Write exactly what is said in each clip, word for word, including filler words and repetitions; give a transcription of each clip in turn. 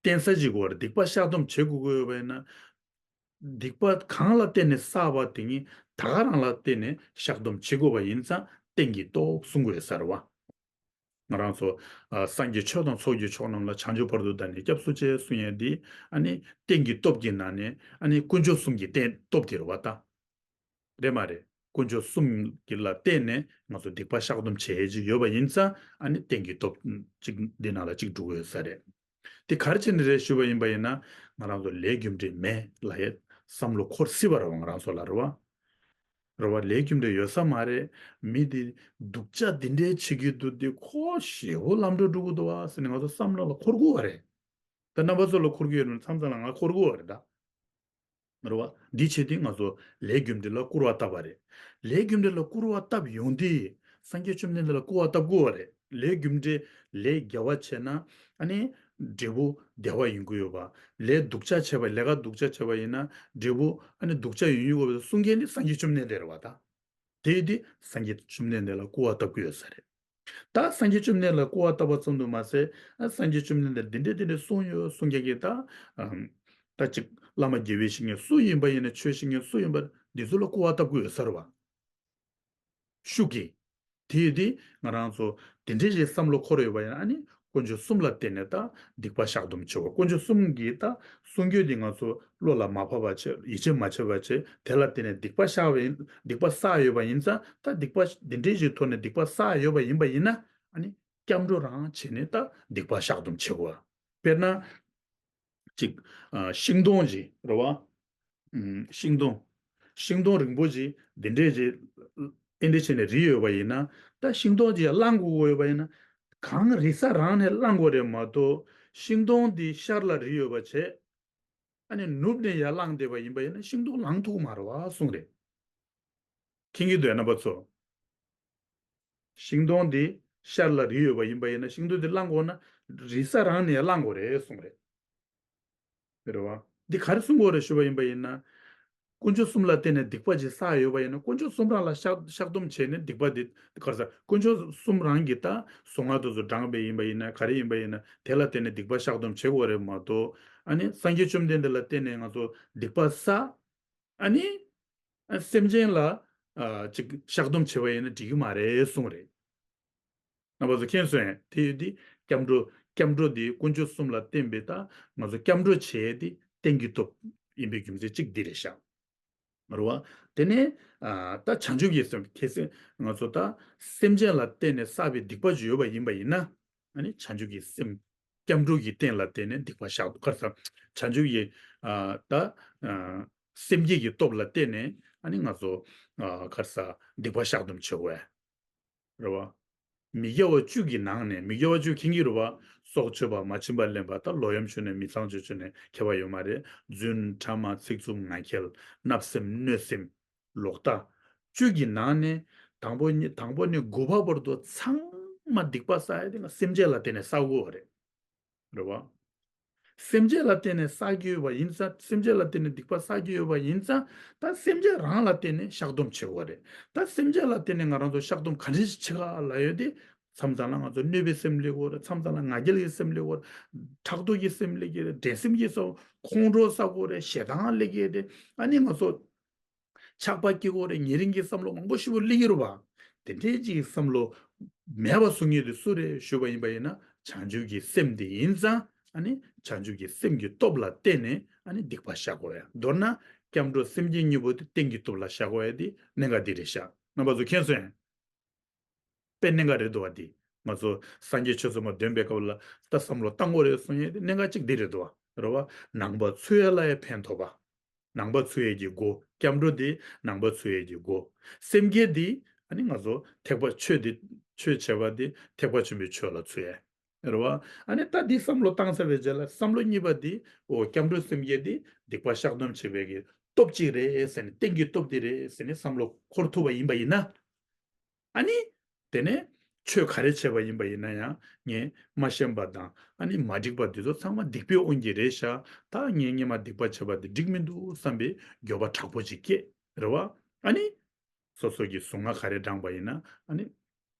བརྟེན་ས་ཅིག་དགོས་རེད། སྡིག་པ་བཤགས་སྡོམ་བྱེད་དགོས་ཀྱི་ཡོད་པ་ཡིན་ན། སྡིག་པ་གང་ལ་བརྟེན་ནས་བསགས་པ་དེ་ཉིད་ད་ག་རང་ལ་བརྟེན་ནས་བཤགས་སྡོམ་བྱེད་དགོས་པ་ཡིན་ཙང་རྟེན་གྱི་སྟོབས་གསུང་དགོས་ས་རེད་བ། ང་རང་ཚོ་ཨ་སངས་རྒྱས་ཆོས་དང་ཚོགས་ཀྱི་མཆོག་རྣམས་ལ། བྱང་ཆུབ་བར་དུ་བདག་ནི་སྐྱབས་སུ་མཆི་གསུང་ཡས་འདི་ཨ་ནི་རྟེན་གྱི་སྟོབས་ཀྱི་ནང་ནས་ཨ་ནི་དཀོན་མཆོག་གསུམ་གྱི་རྟེན་སྟོབས་དེ་རེད་བ་ད། རེད་མ་རེད། དཀོན་མཆོག་གསུམ་གྱི་ལ་བརྟེན་ནས་ང་ཚོ་སྡིག་པ་བཤགས་སྡོམ་བྱེད་ཡས་ཅིག་ཡོད་པ་ཡིན་ཙང་ཨ་ནི་རྟེན་གྱི་སྟོབས་ཅིག་འདི་ནང་ལ་ཅིག་འགྲོ་གི་ཡོད་ས་རེད། དེ་ག་རེ་བྱས་ནས་རེད་ཞུས་པ་ཡིན་པ་ཡིན་ན། ང་རང་ཚོ་ལས་རྒྱུ་འབྲས་མེད་ལབ་ཡས་བསམ་བློ་འཁོར་སྲིད་པ་རེད་བ། ང་རང་ཚོ་ལ་རེད་བ། རེད་བ། ལས་རྒྱུ་འབྲས་ཡོད་ས་མ་རེད། མི་འདི་སྡུག་ཅག་འདི་འདྲའི་བྱེད་ཀྱི་འདུག་འདི་ཁོ་ཞེ་པོ་ལམ་འགྲོ་འགྲོ་གི་འདུག་བ་ཟེར་ནས་ང་ཚོ་བསམ་བློ་ལ་འཁོར་དགོས་པ་རེད། ད་རྣམ་པ་ཚོ་ལ་འཁོར་གྱི་ཡོད་ན་མཚམས་མཚམས་ལ་ང་འཁོར་གྱི་ཡོད་རེད་ད། རེད་བ། འདི་བྱས་ཏེ་ང་ཚོ་ལས་རྒྱུ་འབྲས་ལ་སྐུར་བ་བཏབ་པ་རེད། ལས་རྒྱུ་འབྲས་ལ་སྐུར་བ་བཏབ་ཡོང་དུས་སངས་རྒྱས་བཅོམ་ལྡན་འདས་ལ་སྐུར་བ་བཏབ་དགོས་པ་རེད། ལས་རྒྱུ་འབྲས་ལས་དགེ་བ་བྱས་ན་ཨ་ནི་འབྲས་བུ་བདེ་བ་ཡོང་གི་ཡོད་པ། ལས་སྡུག་ཅག་བྱས་པ། ལས་ཀ་སྡུག་ཅག་བྱས་པ་ཡིན་ན་འབྲས་བུ་ཨ་ནི་སྡུག་ཅག་ཡོང་གི་ཡོད་པ་གསུང་མཁན་ནི་སངས་རྒྱས་བཅོམ་ལྡན་འདས་རེད་བ་ད། དེ་ཡིན་དུས་སངས་རྒྱས་བཅོམ་ལྡན་འདས་ལ་སྐུར་བ་བཏབ་ཀྱི་ཡོད་ས་རེད། ད་སངས་རྒྱས་བཅོམ་ལྡན་འདས་ལ་སྐུར་བ་བཏབ་པ་ཙམ་དུ་མ་ཟད། ཨ་སངས་རྒྱས་བཅོམ་ལྡན་འདས་འདི་འདྲས་འདི་འདྲས་གསུངས་ཡོད་གསུང་མཁན་གྱི་ད། ཨམ། ད་ཅིག་བླ་མ་དགེ་བའི་བཤེས་གཉེན་སུ་ཡིན་པ་ཡིན་ན། ཆོས་བཤད་མཁན་སུ་ཡིན་པ། འདི་ཚོ་ལ་སྐུར་བ་བཏབ་དགོས་ཡོད་ས་རེད་བ། ཤུགས་ཀྱིས། དེ་ཡིན་དུས་ང་རང་ཚོ་དེ་འདྲས་ཞིག་བསམ་བློ་འཁོར་ཡོད་པ་ཡིན་ན་ཨ་ནི་དཀོན་མཆོག་གསུམ་ལ་བརྟེན་ནས་ད་སྡིག་པ་བཤགས་སྡོམ་བྱེད་དགོས། དཀོན་མཆོག་གསུམ་གྱི་ད་གསུང་རྒྱུན་འདི་ང་ཚོ་བློ་ལ་མ་བབས་པ་བྱས། ཡིད་ཆེས་མ་བྱས་པ་བྱས། དེ་ལ་བརྟེན་ནས་སྡིག་པ་བཤགས་པ་ཡིན། སྡིག་པ་བསགས་ཡོད་པ་ཡིན་ཙང་། ད་སྡིག་པ་འདི་འདྲས་ཞིག་ཐོག་ནས་སྡིག་པ་བསགས་ཡོད་པ་ཡིན་པ་ཡིན་ན་ཨ་ནི་སྐྱབས་འགྲོ་རང་བྱས་ནས་ད་སྡིག་པ་བཤགས་སྡོམ་བྱེད་དགོས། དཔེར་ན། ཅིག་ཨ་ཤིང་སྡོང་ཅིག་རེད་བ། ཨམ། ཤིང་སྡོང་། ཤིང་སྡོང་རིང་པོ་ཅིག་འདི་འདྲས་ཅིག་ཨེ་འདྲས་བྱས་ནས་རིལ་ཡོད་པ་ཡིན་ན། ད་ཤིང་སྡོང་དེ་ཡར་བླངས་དགོས་ཀྱི་ཡོད་པ་ཡིན་ན། གང་རིལ་ས་རང་ནས་བླངས་དགོས་རེད་མ་གཏོགས། ཤིང་སྡོང་དེ་ཤར་ལ་རིལ་ཡོད་པ་བྱས། ཨ་ནི་ནུབ་ནས་ཡར་བླངས་བསྡད་པ་ཡིན་པ་ཡིན་ན་ཤིང་སྡོང་ལངས་ཐུབ་མ་རེད་བ་གསུངས་རེད། མཁྱེན་གྱི་འདུག་རྣམ་པ་ཚོ། ཤིང་སྡོང་འདི་ཤར་ལ་རིལ་ཡོད་པ་ཡིན་པ་ཡིན་ན། ཤིང་སྡོང་འདི་བླངས་དགོས་ན་རིལ་ས་རང་ནས་བླངས་དགོས་རེད་གསུངས་རེད། རེད་བ། འདི་ག་རེ་གསུང་དགོས་རེད་ཞུས་པ་ཡིན་པ་ཡིན་ན། དཀོན་མཆོག་གསུམ་ལ་བརྟེན་ནས་སྡིག་པ་ཅིག་བསགས་ཡོད་པ་ཡིན་ན། དཀོན་མཆོག་གསུམ་རང་ལ་བཤགས་བཤགས་སྡོམ་བྱས་ནས་སྡིག་པ་འདི་ག་རེ་ཟ། དཀོན་མཆོག་གསུམ་རང་གི་ད་གཟུངས་སྔགས་དེ་ཚོ་བགྲངས་པ་ཡིན་པ་ཡིན་ན། ག་རེ་ཡིན་པ་ཡིན་ན། དེ་ལ་བརྟེན་ནས་སྡིག་པ་བཤགས་སྡོམ་བྱེད་དགོས་རེད་མ་གཏོགས། ཨ་ནི་སངས་རྒྱས་བཅོམ་ལྡན་འདས་ལ་བརྟེན་ནས་ང་ཚོ་སྡིག་པ་བསགས། ཨ་ནི། ཨ་སེམས་ཅན་ལ། ཨ་ཅིག་བཤགས་སྡོམ་བྱས་པ་ཡིན་ན་འགྲིག་གི་མ་རེད་གསུངས་རེད། རྣམ་པ་ཚོ་མཁྱེན་སོང་ངས། དེ་ཡོད་དེ། སྐྱབས་འགྲོ། སྐྱབས་འགྲོ་དེ་དཀོན་མཆོག་གསུམ་ལ་བརྟེན་པའི་ད་ང་ཚོ་སྐྱབས་འགྲོ་བྱེད་ཡས་དེ་རྟེན་གྱི་སྟོབས་ཡིན་པའི་རྒྱུ་མཚན་གཅིག་འདི་རེད་ཤག་རེད་བ། དེ་ནས་ཨ་ད་བྱང་ཆུབ་ཀྱི་སེམས། གལ་སྲིད་ང་ཚོ་ད་སེམས་ཅན་ལ་བརྟེན་ནས་བསགས་པའི་སྡིག་པ་ཅིག་ཡོད་པ་ཡིན་པ་ཡིན་ན། ཨ་ནི་བྱང་ཆུབ་ཀྱི་སེམས། སྐྱབས་འགྲོ་གི་རྟེན་ལ་བརྟེན་ནས་སྡིག་པ་བཤགས། ག་རེ་ཟ། བྱང་ཆུབ་ཀྱི་ཨ་ད་ཨ་སེམས་བསྐྱེད་ཀྱི་སྟོབས་ལ་བརྟེན་ནས་ཨ་ནི་ང་ཚོ་ཨ་ག་རེ་ཟ། སྡིག་པ་བཤགས་སྡོམ་བྱེད་དགོས། རེད་བ། མི་དགེ་བ་བཅུ་གི་ནང་ནས། མི་དགེ་བ་བཅུ་མཁྱེན་གྱི་རེད་བ། སྲོག་གཅོད་པ། མ་བྱིན་པ་ལེན་པ། ད་ལོག་གཡེམ་བྱས་ནས་མི་ཚངས་སྤྱོད་བྱས་ནས་ཁྱད་པར་ཡོད་མ་རེད། རྫུན། ཕྲ་མ། ཚིག་རྩུབ། ངག་འཁྱལ། བརྣབ་སེམས། གནོད་སེམས། ལོག་ལྟ། བཅུ་གི་ནང་ནས་དང་པོ་ནས། དང་པོ་ནས་དགུ་པ་བར་དུ་ཚང་མ་སྡིག་པ་བསགས་ཡས་དེ་ང་སེམས་ཅན་ལ་བརྟེན་ནས་བསགས་དགོས་པ་རེད། རེད་བ། སེམས་ཅན་ལ་བརྟེན་ནས་བསགས་ཀྱི་ཡོད་པ་ཡིན་ཙང་། སེམས་ཅན་ལ་བརྟེན་ནས་སྡིག་པ་བསགས་ཀྱི་ཡོད་པ་ཡིན་ཙང་། ད་སེམས་ཅན་རང་ལ་བརྟེན་ནས་བཤགས་སྡོམ་བྱེད་དགོས་རེད། ད་སེམས་ཅན་ལ་བརྟེན་ནས་ང་རང་ཚོ་བཤགས་སྡོམ་ག་འདྲ་ཞིག་བྱེད་ག་ལབ་ཡོད་དེ། མཚམས་མཚམས་ལ་ང་ཚོ་གནོད་པའི་སེམས་སླེབས་ཀྱི་ཡོད་རེད། མཚམས་མཚམས་ལ་ང་རྒྱལ་གྱི་སེམས་སླེབས་ཀྱི་ཡོད་རེད། ཕྲག་དོག་གི་སེམས་སླེབས་ཀྱི་རེད། འགྲན་སེམས་ཀྱི་སེམས། ཁོང་ཁྲོ་ཟ་གི་ཡོད་རེད། ཞེ་སྡང་སླེབས་ཀྱི་རེད། ཨ་ནི་ང་ཚོ་ཆགས་པ་སྐྱེ་གི་ཡོད་རེད། ཉེ་རིང་གི་བསམ་བློ་མང་པོ་ཞིག་སླེབས་ཀྱི་རེད་བ། དེ་འདྲའི་ཅིག་བསམ་བློ་མེད་པ་བཟོ་མཁན་དེ་སུ་རེད་ཞུས་པ་ཡིན་པ་ཡིན་ན། བྱང་ཆུབ་ཀྱི་སེམས་དེ་ཡིན་ཙང་། ཨ་ནི་བྱང་ཆུབ་ཀྱི་སེམས་ཀྱི་སྟོབས་ལ་བརྟེན་ནས་ཨ་ནི་སྡིག་པ་བཤགས་དགོས་ཡ། མདོར་ན་སྐྱབས་འགྲོ་སེམས་བསྐྱེད་གཉིས་པོ་དེ་རྟེན་གྱི་སྟོབས་ལ་བཤགས་དགོས་ཡ་དེ་གནད་འགག་འདི་རེད་ཤག་རྣམ་པ་ཚོ་མཁྱེན་སོང་ངས། དཔེ་གནད་འགག་རེད་འདུག་བ། འདི་ང་ཚོ་སངས་རྒྱས་ཆོས་ཚོགས་མ་འདོན་པའི་སྐབས་ལ་ད་བསམ་བློ་བཏང་དགོས་རེད་གསུང་ཡས་དེ་གནད་འགག་གཅིག་འདི་རེད་འདུག་བ། རེད་བ། ནང་པ་འཚོལ་ཡས་ལ་ཡང་ཕན་ཐོགས་པ། ནང་པ་འཚོལ་ཡས་ཀྱི་སྒོ། སྐྱབས་འགྲོ་འདི་ནང་པ་འཚོལ་ཡས་ཀྱི་སྒོ། སེམས་བསྐྱེད་འདི་ཨ་ནི་ང་ཚོ་ཐེག་པ་ཆོས་འདི། ཆོས་བྱས་པ་འདི་ཐེག་པ་ཆེན་པོའི་ཆོས་ལ་འཚོལ་ཡས། རེད་བ། ཨ་ནི་ད་འདི་བསམ་བློ་བཏང་ཚར་བའི་རྗེས་ལ་བསམ་བློ་གཉིས་པ་འདི། འོ། སྐྱབས་འགྲོ་སེམས་བསྐྱེད་འདི་སྡིག་པ་བཤགས་སྡོམ་བྱེད་པའི་གི་སྟོབས་གཅིག་རེད་ཟེར་ནས། རྟེན་གྱི་སྟོབས་འདི་རེད་ཟེར་ནས་བསམ་བློ་འཁོར་ཐུབ་པ་ཡིན་པ་ཡིན་ན། ཨ་ནི། དེ་ནས་ཆོས་ག་རེ་བྱས་པ་ཡིན་པ་ཡིན་ན་ཡང་། ངས་མ་ཤེས་པ་དང་ཨ་ནི་མ་འགྲིག་པ་འདི་ཚོ་ཚང་མ་སྡིག་པའི་དབང་གིས་རེད་ཤག་ད་ངས་སྔོན་མ་སྡིག་པ་བྱས་པ་འདི་འགྲིག་མི་འདུག་བསམ་པའི་འགྱོད་པ་དྲག་པོ་ཅིག་སྐྱེ། རེད་བ། ཨ་ནི། སོ་སོ་གི་གཟུངས་སྔགས་ག་རེ་བགྲངས་པ་ཡིན་ན་ཨ་ནི།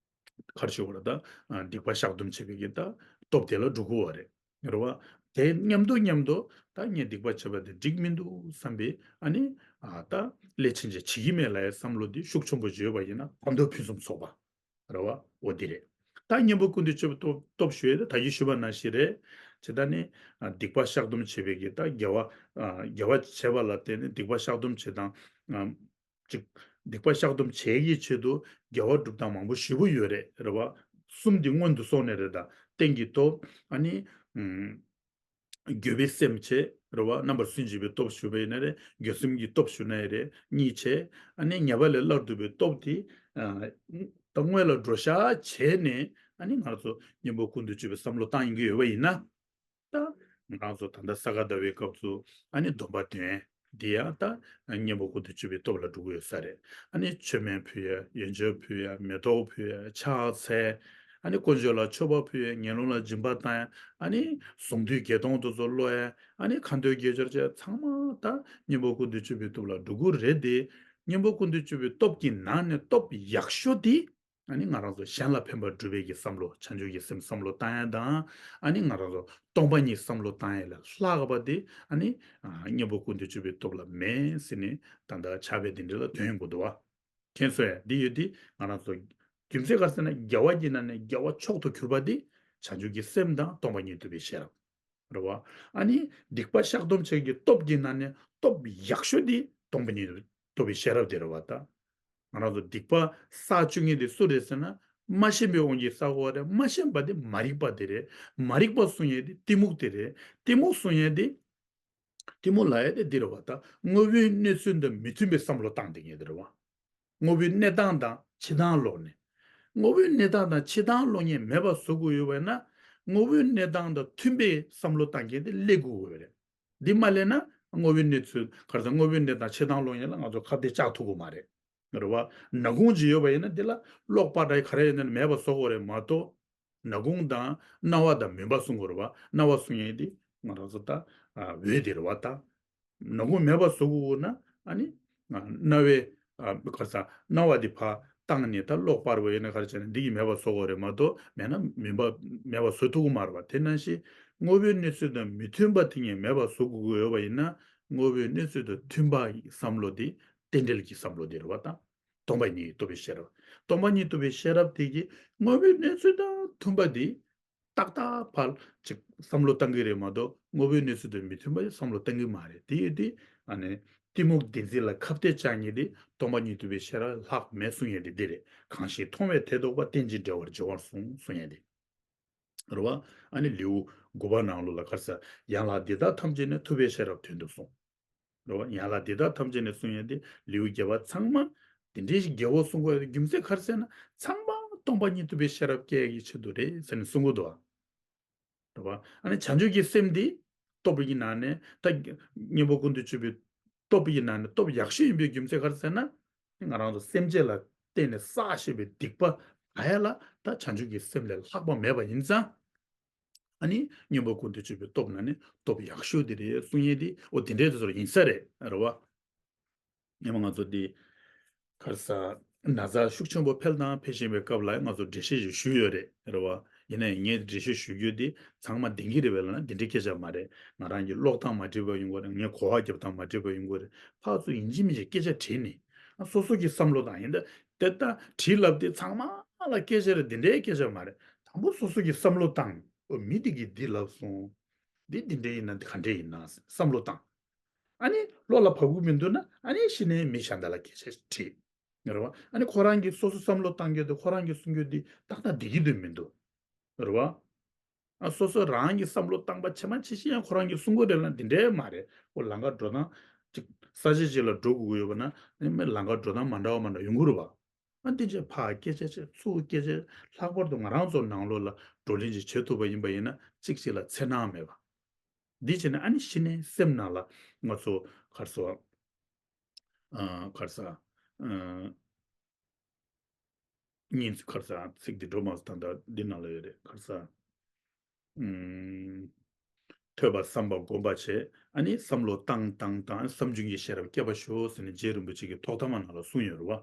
ག་རེ་ཞུ་དགོས་རེད་ད། ཨ། སྡིག་པ་བཤགས་སྡོམ་བྱེད་པའི་གི་ད་སྟོབས་དེ་ལ་འགྲོ་གི་ཡོད་རེད། རེད་བ། དེ་མཉམ་དུ་མཉམ་དུ་ད་ངས་སྡིག་པ་བྱས་པ་དེ་འགྲིག་མི་འདུག་བསམ་པའི་ཨ་ནི་ཨ་ད་སླད་ཕྱིན་ཆད་བྱེད་ཀྱི་མེད་ལབ་ཡའི་བསམ་བློ་འདི་ཤུགས་ཆེན་པོ་ཡོད་པ་ཡིན་ན་ཕ་མདོ་ཕུན་སུམ་ཚོགས་པ་རེད་བ། འོ་འདི་རེད། ད་གཉེན་པོ་ཀུན་ཏུ་སྤྱོད་པའི་སྟོབས་སྟོབས་ཞུ་ཡས་དེ་ད་གིན་ཞུས་པ་ནང་བཞིན་རེད། ཇི་ལྟར་ནི་ཨ་སྡིག་པ་བཤགས་སྡོམ་བྱེད་པའི་གི་ད་དགེ་བ་ཨ་དགེ་བ་བྱས་པ་ལ་བརྟེན་ནས་སྡིག་པ་བཤགས་སྡོམ་བྱེད་སྟངས་ཨ་ཅིག་སྡིག་པ་བཤགས་སྡོམ་བྱེད་ཀྱི་ཆེད་དུ་དགེ་བ་སྒྲུབ་སྟངས་མང་པོ་ཞེ་པོ་ཡོད་རེད་རེད་བ། གསུམ་འདི་སྔོན་དུ་སོང་ནས་རེད། ད་རྟེན་གྱི་སྟོབས་ཨ་ནི་ཨུམ། འགྱོད་པའི་སེམས་བྱས་རེད་བ། རྣམ་པར་སུན་འབྱིན་པའི་སྟོབས་ཞུ་བ་ཡིན་ན་རེད། འགྱོད་སེམས་ཀྱི་སྟོབས་ཞུ་ན་ཡང་རེད། གཉིས་བྱས་ཨ་ནི་ཉེས་པ་ལས་སླར་འདུ་བའི་སྟོབས་དེ་ཨ་ད་སྔོན་ལ་འགྲོ་བཞག་བྱས་ནས་ཨ་ནི་ང་རང་ཚོ་གཉེན་པོ་ཀུན་ཏུ་སྤྱོད་པའི་བསམ་བློ་བཏང་ཡོང་གི་ཡོད་པ་ཡིན་ན། ད་ང་རང་ཚོ་ད་ལྟ་ས་ག་ཟླ་བའི་སྐབས་སུ་ཨ་ནི་སྡོམ་པ་འདོན་འདི་ཡང་ད་གཉེན་པོ་ཀུན་ཏུ་སྤྱོད་པའི་སྟོབས་ལ་འགྲོ་གི་ཡོད་ས་རེད། ཨ་ནི་མཆོད་མེ་ཕུལ་ཡ། ཡོན་མཆོད་ཕུལ་ཡ། མེ་ཏོག་ཕུལ་ཡ། ཕྱག་འཚལ། ཨ་ནི་དཀོན་མཆོག་ལ་མཆོད་པ་ཕུལ་ཡ། ངན་སློང་ལ་སྦྱིན་པ་བཏང་ཡ། ཨ་ནི་གཟུངས་འདུས་བརྒྱད་སྟོང་དེ་ཚོ་ཀློག་ཡ། ཨ་ནི་ཁ་འདོན་དགེ་སྦྱོར་བྱས་ཚང་མ་ད་གཉེན་པོ་ཀུན་ཏུ་སྤྱོད་པའི་སྟོབས་ལ་འགྲོ་གི་རེད་དེ། གཉེན་པོ་ཀུན་ཏུ་སྤྱོད་པའི་སྟོབས་ཀྱི་ནང་ནས་སྟོབས་ཡག་ཤོས་དེ་ཨ་ནི་ང་རང་ཚོ་གཞན་ལ་ཕན་པ་སྒྲུབ་པའི་གི་བསམ་བློ། བྱང་ཆུབ་ཀྱི་སེམས་བསམ་བློ་བཏང་ཡ་དང་། ཨ་ནི་ང་རང་ཚོ་སྟོང་པ་ཉིད་བསམ་བློ་བཏང་ཡ་ལས་ལྷག་པ་དེ་ཨ་ནི་ཨ་གཉེན་པོ་ཀུན་ཏུ་སྤྱོད་པའི་སྟོབས་ལ་མེད་ཟེར་ནས་ད་ལྟ་ཕྱག་དཔེ་འདི་འདྲ་ལ་འདོན་ཡོང་གི་འདུག་བ། མཁྱེན་སོང་ཡ། འདི་ཡོད་དེ་ང་རང་ཚོ་རྒྱུ་མཚན་ག་རེ་ཟེར་ན་དགེ་བ་གྱི་ནང་ནས་དགེ་བ་མཆོག་ཏུ་གྱུར་པ་དེ་བྱང་ཆུབ་ཀྱི་སེམས་དང་སྟོང་པ་ཉིད་རྟོགས་པའི་ཤེས་རབ། རེད་བ། ཨ་ནི་སྡིག་པ་བཤགས་སྡོམ་བྱེད་ཀྱི་སྟོབས་ཀྱི་ནང་ནས་སྟོབས་ཡག་ཤོས་དེ་སྟོང་པ་ཉིད་རྟོགས་པའི་ཤེས་རབ་དེ་རེད་བ། ད་ང་རང་ཚོ་སྡིག་པ་བསགས་བཅུག་མཁན་དེ་སུ་རེད་ཟེར་ན། མ་ཤེས་པའི་དབང་གིས་བསགས་པ་རེད། མ་ཤེས་པ་དེ་མ་རིག་པ་དེ་རེད། མ་རིག་པ་གསུང་ཡས་དེ་གཏི་མུག་དེ་རེད། གཏི་མུག་གསུང་ཡས་དེ་གཏི་མུག་ལབ་ཡས་དེ་འདི་རེད་བ། ད་དངོས་པོའི་གནས་ཚུལ་དང་མི་མཐུན་པའི་བསམ་བློ་བཏང་བསྡད་མཁན་དེ་རེད་བ། དངོས་པོའི་གནས་སྟངས་དང་ཕྱི་ཐང་ལོག་ནས། དངོས་པོའི་གནས་སྟངས་དང་ཕྱི་ཐང་ལོག་མཁན་མེད་པ་བཟོ་དགོས་ཡོད་པ་ཡིན་ན། དངོས་པོའི་གནས་སྟངས་དང་མཐུན་པའི་བསམ་བློ་བཏང་མཁན་དེ་སླེབས་དགོས་ཀྱི་ཡོད་རེད། འདི་མ་སླེབས་ན་དངོས་པོའི་གནས་ཚུལ་ག་རེ་ཟེར། དངོས་པོའི་གནས་སྟངས་ཕྱི་ཐང་ལོག་མཁན་ལ་ང་ཚོ་ཁ་གཏད་བཅག་ཐུབ་ཀྱི་མ་རེད། རེད་བ། ནག་ཁུང་ཅིག་ཡོད་པ་ཡིན་ན་འདི་ལ་གློག་པར་ར་ག་རེ་ཡོད་ན་མེད་པ་བཟོ་དགོས་རེད་མ་གཏོགས། ནག་ཁུང་དང་སྣང་བ་དང་མུན་པ་གསུང་གི་རེད་བ། སྣང་བ་གསུང་ཡས་དེ་ང་རང་ཚོ་ད་ཨ་འོད་དེ་རེད་བ། ད་ནག་ཁུང་མེད་པ་བཟོ་དགོས་ན་ཨ་ནི་ཨ་རྣ་བའི་ཨ་ག་རེ་ཟེར། སྣང་བ་དེ་ཕར་བཏང་ནས་ད་གློག་པར་བ་ཡིན་ན་ག་རེ་བྱས་ན་འདི་གིས་མེད་པ་བཟོ་དགོས་རེད་མ་གཏོགས། མེད་ན་མུན་པ་མེད་པ་བཟོ་ཐུབ་ཀྱི་མ་རེད་བ། དེ་ནང་བཞིན་དངོས་པོའི་གནས་ཚུལ་དང་མི་མཐུན་པ་དེ་ངས་མེད་པ་བཟོ་དགོས་ཀྱི་ཡོད་པ་ཡིན་ན། དངོས་པོའི་གནས་ཚུལ་དང་མཐུན་པ་ཡི་བསམ་བློ་དེ་རྟེན་འབྲེལ་གྱི་བསམ་བློ་དེ་རེད་བ། ད་སྟོང་པ་ཉིད་རྟོགས་པའི་ཤེས་རབ། སྟོང་པ་ཉིད་རྟོགས་པའི་ཤེས་རབ་དེ་གིས་དངོས་པོའི་གནས་ཚུལ་དང་མཐུན་པ་དེ་ཏག་ཏག་ཕར་ཅིག་བསམ་བློ་བཏང་གི་རེད་མ་གཏོགས། དངོས་པོའི་གནས་ཚུལ་དང་མི་མཐུན་པ་དེ་བསམ་བློ་བཏང་གི་མ་རེད། དེ་ཡོད་དེ་ཨ་ནི་གཏི་མུག་བདེན་འཛིན་ལ་ཁ་གཏད་བཅག་མཁན་དེ་སྟོང་པ་ཉིད་རྟོགས་པའི་ཤེས་རབ་ལྷག་མེད་གསུང་ཡས་དེ་འདི་རེད། གང་ཞིག་མཐོང་བས་དེ་རྟོགས་པ། རྟེན་ཅིང་འབྲེལ་བར་འབྱུང་བར་གསུངས་གསུང་ཡས་དེ། རེད་བ། ཨ་ནི་ལེའུ་དགུ་པ་ནང་ལོགས་ལ་ག་རེ་ཟེར། ཡན་ལག་འདི་དག་ཐམས་ཅད་ནི་ཐུབ་པའི་ཤེས་རབ་དོན་དུ་གསུངས། རེད་བ། ཡན་ལག་འདི་དག་ཐམས་ཅད་ནི་གསུང་ཡས་དེ་ལེའུ་བརྒྱད་པ་ཚང་མ་འདི་འདྲའི་ཞིག་རྒྱལ་པོ་གསུང་དགོས་ཡ་དེ་རྒྱུ་མཚན་ག་རེ་ཟེར་ན། ཚང་མ་སྟོང་པ་ཉིད་རྟོགས་པའི་ཤེས་རབ་སྐྱེ་ཡག་གི་ཆེད་དུ་རེད་ཟེར་ནས་གསུང་གི་འདུག་བ། རེད་བ། ཨ་ནི་བྱང་ཆུབ་ཀྱི་སེམས་འདི་སྟོབས་ཀྱི་ནང་ནས་ད་གཉེན་པོ་ཀུན་ཏུ་སྤྱོད་པའི་སྟོབས་ཀྱི་ནང་ནས་སྟོབས་ཡག་ཤོས་ཡིན་པའི་རྒྱུ་མཚན་ག་རེ་ཟེར་ན། ང་རང་ཚོ་སེམས་ཅན་ལ་བརྟེན་ནས་བསགས་བཞིན་པའི་སྡིག་པ་ག་ཡ་ལ་ད་བྱང་ཆུབ་ཀྱི་སེམས་ལས་ལྷག་པ་མེད་པ་ཡིན་ཙང་། ཨ་ནི་གཉེན་པོ་ཀུན་ཏུ་སྤྱོད་པའི་སྟོབས་ནང་ནས་སྟོབས་ཡག་ཤོས་དེ་རེད་གསུང་ཡས་དེ་འོ་དེ་འདྲའི་དེ་ཚོ་ཡིན་ས་རེད། རེད་བ། ཉི་མ་ང་ཚོ་འདི་ག་རེ་ཟེར། ན་ཚ་ཤུགས་ཆེན་པོ་འཕེལ་དང་འཕེལ་བཞིན་པའི་སྐབས་ལ་ང་ཚོ་འགྲེལ་བཤད་ཞིག་ཞུས་ཡོད་རེད། རེད་བ། ཡིན་ན་ཡང་ངས་འགྲེལ་བཤད་ཞུ་རྒྱུ་འདི་ཚང་མ་བདེན་གྱི་རེད་པས་ལབ་ན་འདི་འདྲའི་སྐད་ཆ་མ་རེད། ང་རང་གིས་ཀློག་སྟངས་མ་འགྲིག་པ་ཡོང་གི་རེད། ངས་གོ་བ་རྒྱབ་སྟངས་མ་འགྲིག་པ་ཡོང་གི་རེད། ཕར་ཚུར་ཡིན་གཅིག་མིན་གཅིག་སྐད་ཆ་དྲིས་ནས། ཨ་སོ་སོ་གི་བསམ་བློ་བཏང་། ཡིན་ད་དེ་ལྟ་དྲིས་ལབ་དེ་ཚང་མ་ལ་སྐད་ཆ་རེད། འདི་འདྲའི་སྐད་ཆ་མ་རེད། དང་པོ་སོ་སོ་གི་བསམ་བློ་བཏང་། ཨོ་མི་འདི་གིས་འདི་ལབ་སོང་། འདི་འདི་འདྲའི་ཡིན་ན་འདི་ག་འདྲའི་ཡིན་ན་བསམ་བློ་བཏང་། ཨ་ནི་བློ་ལ་བབ་ཀྱི་མི་འདུག་ན་ཨ་ནི་གཞི་ནས་མི་གཞན་དག་ལ་སྐད་ཆ་དྲིས། རེད་བ། ཨ་ནི་ཁོ་རང་གིས་སོ་སོ་བསམ་བློ་བཏང་རྒྱུ་དེ་ཁོ་རང་གིས་གསུང་རྒྱུ་དེ་ཏག་ཏག་བསྡད་ཀྱི་འདུག་མི་འདུག་རེད་བ། ཨ་སོ་སོ་རང་གིས་བསམ་བློ་བཏང་པ་ཇི་མ་ཇི་བཞིན་ཡང་ཁོ་རང་གིས་གསུང་གི་རེད་ལབ་ན་འདི་འདྲའི་མ་རེད། ཁོ་ལམ་ཁ་འགྲོ་སྟངས་ཅིག་ས་ཆ་ཅིག་ལ་འགྲོ་དགོས་ཀྱི་ཡོད་པ་ན་ཨ་ནི་ལམ་ཁ་འགྲོ་སྟངས་མ་འདྲ་བ་མ་འདྲ་ཡོང་གི་རེད་བ། ཨ་འདི་ཅིག་ཕར་སྐད་ཆ་བྱས་ཚུར་སྐད་ཆ། ལྷག་པར་དུ་ང་རང་ཚོ་ནང་ལོགས་ལ་བགྲོ་གླེང་ཅིག་བྱེད་ཐུབ་པ་ཡིན་པ་ཡིན་ན་གཅིག་གཅིག་ལ་འཚེར་སྣང་མེད་པ། འདི་བྱས་ན་ཨ་ནི་གཞི་ནས་སེམས་ནང་ལ་ང་ཚོ་ག་རེ་ཟེར། ཨ་ག་རེ་ཟེར། ཨ་གཉིས་ག་རེ་ཟེར། ཚིག་འདི་འགྲོ་མ་སོང་། ད་ལྟ་འདི་ནང་ལ་ཡོད་རེད། ག་རེ་ཟེར། ཨུམ། ཐོས་པ་བསམ་པ་སྒོམ་པ་བྱས། ཨ་ནི་བསམ་བློ་བཏང་བཏང་བཏང་། བསམ་བྱུང་གི་ཤེས་རབ་སྐྱེ་བར་ཤོག་ཟེར་ནས་རྗེ་རིན་པོ་ཆེ་གིས་ཐོག་མཐའ་མ་ནང་ལ་གསུངས་ཡོད་རེད་བ།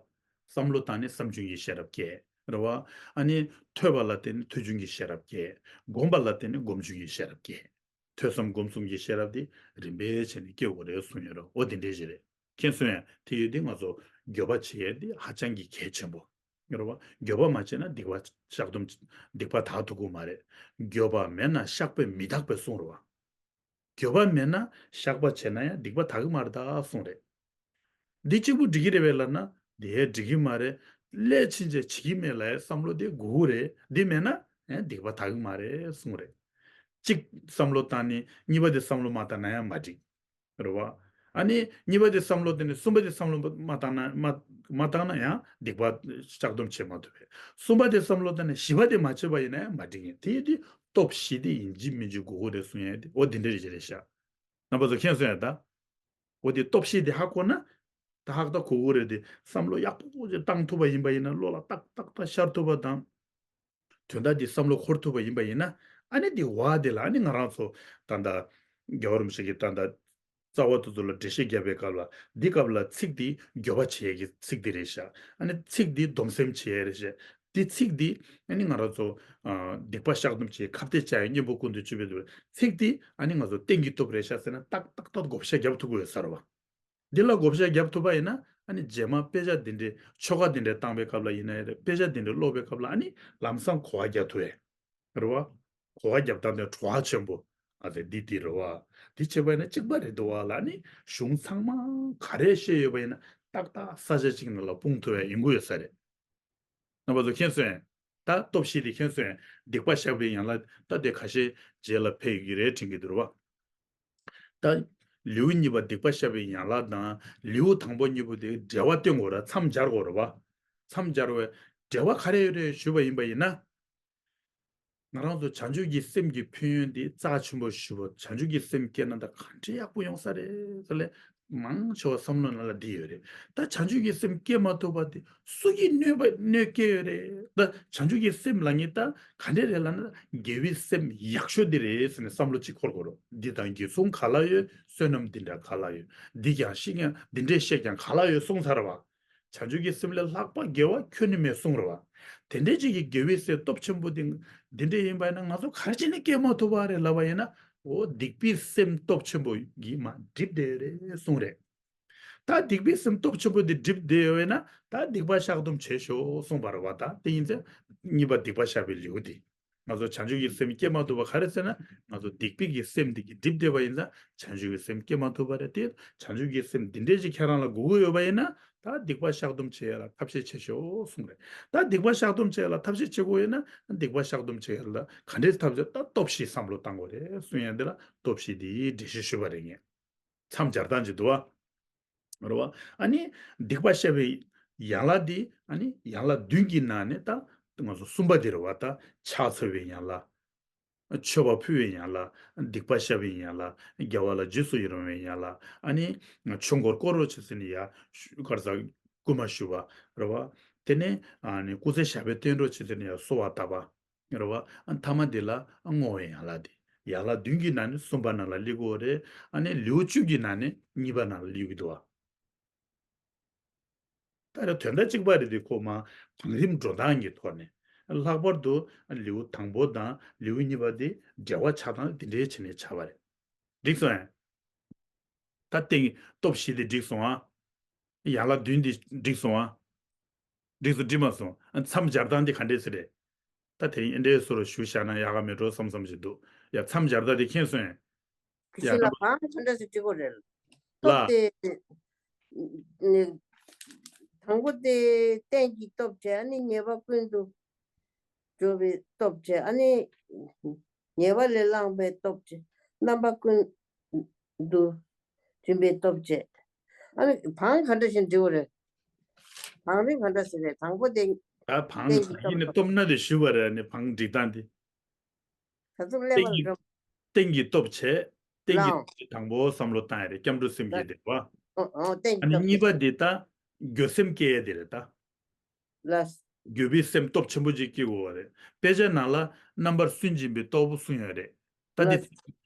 བསམ་བློ་བཏང་ནས་བསམ་བྱུང་གི་ཤེས་རབ་སྐྱེ། རེད་བ། ཨ་ནི་ཐོས་པ་ལ་བརྟེན་ནས་ཐོས་བྱུང་གི་ཤེས་རབ་སྐྱེ། སྒོམ་པ་ལ་བརྟེན་ནས་སྒོམ་བྱུང་གི་ཤེས་རབ་སྐྱེ། ཐོས་བསམ་སྒོམ་གསུམ་གྱི་ཤེས་རབ་དེ་རིམ་པས་བྱས་ནས་སྐྱེ་དགོས་རེད་གསུངས་ཡོད་རེད། འོ་དེ་འདྲས་ཞིག་རེད། མཁྱེན་སོང་ཡ། དེ་ཡོད་དེ་ང་ཚོ་འགྱོད་པ་བྱེད་ཡས་དེ་ཧ་ཅང་གི་གལ་ཆེན་པོ་ཡོད་རེད་བ། འགྱོད་པ་མ་བྱས་ན་སྡིག་པ་བཤགས་སྡོམ་སྡིག་པ་དག་ཐུབ་ཀྱི་མ་རེད། འགྱོད་པ་མེད་ན་བཤགས་པས་མི་དག་པས་གསུངས་རེད་བ། འགྱོད་པ་མེད་ན་བཤགས་པ་བྱས་ན་ཡང་སྡིག་པ་དག་གི་མ་རེད་ད་གསུངས་རེད། འདི་གཅིག་པུ་འགྲིག་གི་རེད་པས་ལབ་ན་དེ་འགྲིག་གི་མ་རེད། སླད་ཕྱིན་ཆད་བྱེད་ཀྱི་མེད་ལབ་ཡའི་བསམ་བློ་དེ་དགོས་ཀྱི་རེད། འདི་མེད་ན་ཡང་སྡིག་པ་དག་གི་མ་རེད་གསུངས་རེད། གཅིག་བསམ་བློ་བཏང་ནས་གཉིས་པ་དེ་བསམ་བློ་མ་བཏང་ན་ཡང་མ་འགྲིག་རེད་བ། ཨ་ནི་གཉིས་པ་དེ་བསམ་བློ་བཏང་ནས་གསུམ་པ་དེ་བསམ་བློ་མ་བཏང་ན་མ་མ་བཏང་ན་ཡང་སྡིག་པ་བཤགས་སྡོམ་བྱེད་མ་ཐུབ་པས། གསུམ་པ་དེ་བསམ་བློ་བཏང་ནས་བཞི་པ་དེ་མ་བྱས་པ་ཡིན་ན་ཡང་མ་འགྲིག་ཡིན། དེ་ཡིན་དུས་སྟོབས་བཞི་དེ་ཡིན་གཅིག་མིན་གཅིག་དགོས་ཀྱི་རེད་གསུང་ཡ་དེ་འོ་དེ་འདྲ་རེད་ཅེས་རེད་ཤག་རྣམ་པ་ཚོ་མཁྱེན་སོང་ཡ་ད། འོ་དེ་སྟོབས་བཞི་དེ་ཧ་གོ་ན། ད་ཧ་ད་གོ་གི་རེད་དེ། བསམ་བློ་ཡག་པོ་ཅིག་བཏང་ཐུབ་པ་ཡིན་པ་ཡིན་ན་བློ་ལ་ཏག་ཏག་ཏག་ཤར་ཐུབ་པ་དང་། དོན་དག་འདི་བསམ་བློ་འཁོར་ཐུབ་པ་ཡིན་པ་ཡིན་ན། ཨ་ནི་འདི་བ་དེ་ལ་ཨ་ནི་ང་རང་ཚོ་ད་ལྟ་རྒྱལ་བ་རིན་པོ་ཆེ་གིས་ད་ལྟ་རྩ་བ་དེ་ཚོ་ལ་འགྲེལ་བཤད་བརྒྱབ་པའི་སྐབས་ལ། འདི་སྐབས་ལ་ཚིག་འདི་འགྱོད་པ་བྱེད་ཡས་ཀྱི་ཚིག་འདི་རེད་ཤག་ཨ་ནི་ཚིག་འདི་སྡོམ་སེམས་བྱེད་ཡས་རེད་ཤག་འདི་ཚིག་འདི་ཨ་ནི་ང་རང་ཚོ་ཨ་སྡིག་པ་བཤགས་སྡོམ་བྱེད་ཁ་གཏད་བཅག་ཡས་གཉེན་པོ་ཀུན་ཏུ་སྤྱོད་པའི་ཚིག་འདི་ཨ་ནི་ང་ཚོ་རྟེན་གྱི་སྟོབས་རེད་ཤག་ཟེར་ན་ཏག་ཏག་ཏག་བགོ་བཤའ་རྒྱབ་ཐུབ་ཀྱི་ཡོད་ས་རེད་བ། འདི་ལ་བགོ་བཤའ་རྒྱབ་ཐུབ་པ་ཡིན་ན། ཨ་ནི་རྗེས་མ་དཔེ་ཆ་འདི་འདྲའི་ཆོ་ག་འདི་འདྲའི་བཏང་པའི་སྐབས་ལ་ཡིན་ན་ཡང་རེད། དཔེ་ཆ་འདི་འདྲའི་ཀློག་པའི་སྐབས་ལ་ཨ་ནི་ལམ་སང་གོ་བ་རྒྱག་ཐུབ་ཡས་རེད་བ། གོ་བ་རྒྱབ་སྟངས་དེ་བྲོ་བ་ཆེན་པོ། ཨ་ཙི་འདི་འདི་རེད་བ། འདི་བྱས་པ་ཡིན་ན་གཅིག་པ་རེད་འདུག་བ་ལ་ཨ་ནི་གཞུང་ཚང་མ་ག་རེ་བཤད་ཡོད་པ་ཡིན་ན་ཏག་ཏག་ས་ཆ་གཅིག་ནང་ལ་སྤུངས་ཐུབ་ཡས་ཡོང་གི་ཡོད་ས་རེད། རྣམ་པ་ཚོ་མཁྱེན་སོང་ངས། ད་སྟོབས་བཞི་དེ་མཁྱེན་སོང་ངས། སྡིག་པ་བཤགས་པའི་ཡན་ལག་ད་དེ་ཁ་ཤས་རྗེས་ལ་ཕེབས་ཡོད་ཀྱི་རེད་དྲན་གྱི་འདུག་རེད་བ། ད་ལེའུ་གཉིས་པ་སྡིག་པ་བཤགས་པའི་ཡན་ལག་དང་ལེའུ་དང་པོ་གཉིས་པོ་དེ་འབྲེལ་བ་སྟོན་དགོས་རེད། མཚམས་སྦྱར་དགོས་རེད་བ། མཚམས་སྦྱར་བའི་འབྲེལ་བ་ག་རེ་ཡོད་རེད་ཞུས་པ་ཡིན་པ་ཡིན་ན། ང་རང་ཚོ་བྱང་ཆུབ་ཀྱི་སེམས་ཀྱི་ཕན་ཡོན་དེ་རྩ་ཆེན་པོ་ཞུ་བ། བྱང་ཆུབ་ཀྱི་སེམས་སྐྱེས་ན་ད་ག་འདྲ་ཡག་པོ་ཡོང་ས་རེད་ཟེར་ལས། མང་ཆེ་བ་བསམ་བློ་ནང་ལ་འདི་ཡོད་རེད། ད་བྱང་ཆུབ་ཀྱི་སེམས་སྐྱེ་མ་ཐུབ་པ་དེ་སུ་གིས་གནོད་པ་གནོད་སྐྱེལ་ཡོད་རེད། ད་བྱང་ཆུབ་ཀྱི་སེམས་ལབ་མཁན་ད་ག་འདྲ་རེད་ལབ་ན། དགེ་བའི་སེམས་ཡག་ཤོས་འདི་རེད་ཟེར་ནས་བསམ་བློ་གཅིག་འཁོར་དགོས་རེད། འདི་དང་འདི་མཚུངས་ག་ལ་ཡོད། བསོད་ནམས་འདི་འདྲ་ག་ལ་ཡོད། འདི་ཀྱང་ཤེས་ཀྱང་འདི་འདྲས་བཤད་ཀྱང་ག་ལ་ཡོད་གསུངས་ཚར་བ། བྱང་ཆུབ་ཀྱི་སེམས་ལས་ལྷག་པ་དགེ་བ་ཁྱོན་ནས་མེད་གསུངས་རེད་བ། དེ་འདྲའི་ཅིག་གི་དགེ་བའི་སེམས་སྟོབས་ཆེན་པོ་དེ་འདི་འདྲས་ཡིན་པ་ཡིན་ན་ང་ཚོ་ག་རེ་བྱས་ནས་སྐྱེ་མ་ཐུབ་པ་རེད་ལབ་པ་ཡིན་ན། འོ་སྡིག་པའི་སེམས་སྟོབས་ཆེན་པོ་གིས་མར་སྒྲིབ་བསྡད་ཡོད་རེད་གསུངས་རེད། ད་སྡིག་པའི་སེམས་སྟོབས་ཆེན་པོ་དེ་སྒྲིབ་བསྡད་ཡོད་པས་ན་ད་སྡིག་པ་བཤགས་སྡོམ་བྱེད་ཤོག་གསུངས་པ་རེད་བ། ད་དེ་ཡིན་ཙང་གཉིས་པ་སྡིག་པ་བཤགས་པའི་ལེའུ་དེ། ང་ཚོ་བྱང་ཆུབ་ཀྱི་སེམས་སྐྱེ་མ་ཐུབ་པ་ག་རེ་ཟེར་ན། ང་ཚོ་སྡིག་པའི་གི་སེམས་འདི་གིས་སྒྲིབ་བསྡད་པ་ཡིན་ཙང་བྱང་ཆུབ་ཀྱི་སེམས་སྐྱེ་མ་ཐུབ་པ་རེད་དེ། བྱང་ཆུབ་ཀྱི་སེམས་འདི་འདྲས་ཅིག་ཁྱེད་རང་ལ་དགོས་ཀྱི་ཡོད་པ་ཡིན་ན། ད་སྡིག་པ་བཤགས་སྡོམ་བྱེད་ཡ་ལ་ཐབས་ཤེས་བྱེད་ཤོག་གསུངས་རེད། ད་སྡིག་པ་བཤགས་སྡོམ་བྱེད་ཡ་ལ་ཐབས་ཤེས་བྱེད་དགོས་ཡོད་ན་སྡིག་པ་བཤགས་སྡོམ་བྱེད་ཡ་ལ་ག་འདྲས་ཐབས་ཤེས། ད་སྟོབས་བཞི་བསམ་བློ་བཏང་དགོས་རེད་གསུང་ཡ་འདི་ལ་སྟོབས་བཞི་འདིའི་འགྲེལ་བཤད་ཞུས་པ་རེད་ངས། མཚམས་སྦྱར་སྟངས་ཅིག་འདུག་བ། རེད་བ། ཨ་ནི་སྡིག་པ་བཤགས་པའི་ཡན་ལག་འདི་ཨ་ནི་ཡན་ལག་བདུན་གྱི་ནང་ནས་ད་ང་ཚོ་གསུམ་པ་འདི་རེད་བ། ད་ཕྱག་འཚལ་བའི་ཡན་ལག་མཆོད་པ་ཕུལ་བའི་ཡན་ལག་སྡིག་པ་བཤགས་པའི་ཡན་ལག་རྒྱལ་བ་ལ་རྗེས་སུ་ཡི་རང་བའི་ཡན་ལག་ཨ་ནི་ཆོས་འཁོར་བསྐོར་རོགས་བྱེད་ཟེར་ནས་ཡ་གར་ས་སྐུལ་མ་ཞུ་བ་རེད་བ། དེ་ནས་ཨ་ནི་སྐུ་ཚེ་ཞབས་པད་བརྟན་རོགས་བྱེད་ཟེར་ནས་ཡ་གསོལ་བ་བཏབ་པ། རེད་བ། ཨ་མཐའ་མ་དེ་ལ་ཨ་བསྔོ་བའི་ཡན་ལག་དེ། ཡན་ལག་བདུན་གྱི་ནང་ནས་གསུམ་པ་ནང་ལ་སླེབས་ཀྱི་ཡོད་རེད། ཨ་ནི་ལེའུ་བཅུ་གི་ནང་ནས་གཉིས་པ་ནང་ལ་སླེབས་ཀྱི་འདུག་བ། ད་རེས་དོན་དག་གཅིག་པ་རེད་དེ། ཁོ་མ་བང་རིམ་འགྲོ་སྟངས་ཀྱི་ཐོག་ནས་ལྷག་པར་དུ་ལེའུ་དང་པོ་དང་ལེའུ་གཉིས་པ་དེ་འབྲེལ་བ་ཆགས་སྟངས་དེ་འདྲའི་བྱས་ནས་ཆགས་པ་རེད། འགྲིག་སོང་ཨེ། ད་སྟེང་གི་སྟོབས་བཞི་དེ་འགྲིག་སོང་ཨ། ཡན་ལག་བདུན་འདི་འགྲིག་སོང་ཨ། འགྲིག་སོང་འགྲིག་མ་སོང་ཨ། མཚམས་སྦྱར་སྟངས་འདི་ག་འདྲས་སེ་རེད། ད་དེ་རིང་ཨེ་འདྲས་སོ་རུ་ཞུ་བཞག་ན་ཡག་ག་མེད་འགྲོ་བསམ་བསམ་ཞིག་འདུག་ཡ་མཚམས་སྦྱར་སྟངས་འདི་མཁྱེན་སོང་ཨེ། དེ་ཡ་བཞིན་ལ་ད་བང་ག་འདྲས་སེ་འགྲིག་གོ་རེད། ལ། སྟོབས་དེ་ནི་དང་པོ་དེ་རྟེན་གྱི་སྟོབས་བྱས། ཨ་ནི་ཉེས་པ་ཀུན་ཏུ་སྦྱོར་བའི་སྟོབས་བྱས། ཨ་ནི་ཉེས་པ་ལས་བླངས་པའི་སྟོབས་བྱས། རྣམ་པ་ཀུན་ཏུ་འཇོམས་པའི་སྟོབས་བྱས། ཨ་ནི་བང་ག་འདྲ་ཞིག་འབྲི་བ་རེད། བང་རིམ་ག་འདྲ་ཞིག་རེད། དང་པོ་དེ་ད་བང་རྟེན་གྱི་ག་ཡིན་ནས་སྟོབས་སྟོབས་ན་དེ་ཞུ་བ་རེད། ཨ་ནི་བང་འབྲི་སྟངས་དེ། ད་ཚུགས་ཀླད་པ་ལ་འགྲོ། རྟེན་གྱི་སྟོབས་བྱས། རྟེན་གྱི་ལའོ། སྟོབས་ཀྱི་དང་པོ་བསམ་བློ་བཏང་ཡ་རེད། སྐྱབས་འགྲོ་སེམས་བསྐྱེད་དེ་རེད་བ། ཨོ་ཨོ་རྟེན་གྱི་ཨ་ནི་སྟོབས་གཉིས་པ་བྱས། དེ་ད་འགྱོད་སེམས་སྐྱེ་ཡ་དེ་རེད་ད། ལགས། འགྱོད་པའི་སེམས་སྟོབས་ཆེན་པོ་ཅིག་སྐྱེ་དགོས་པ་རེད། དཔེ་ཆ་ནང་ལ་རྣམ་པར་སུན་འབྱིན་པའི་སྟོབས་པོ་གསུངས་ཡོད་རེད། ད་འདི་ལགས།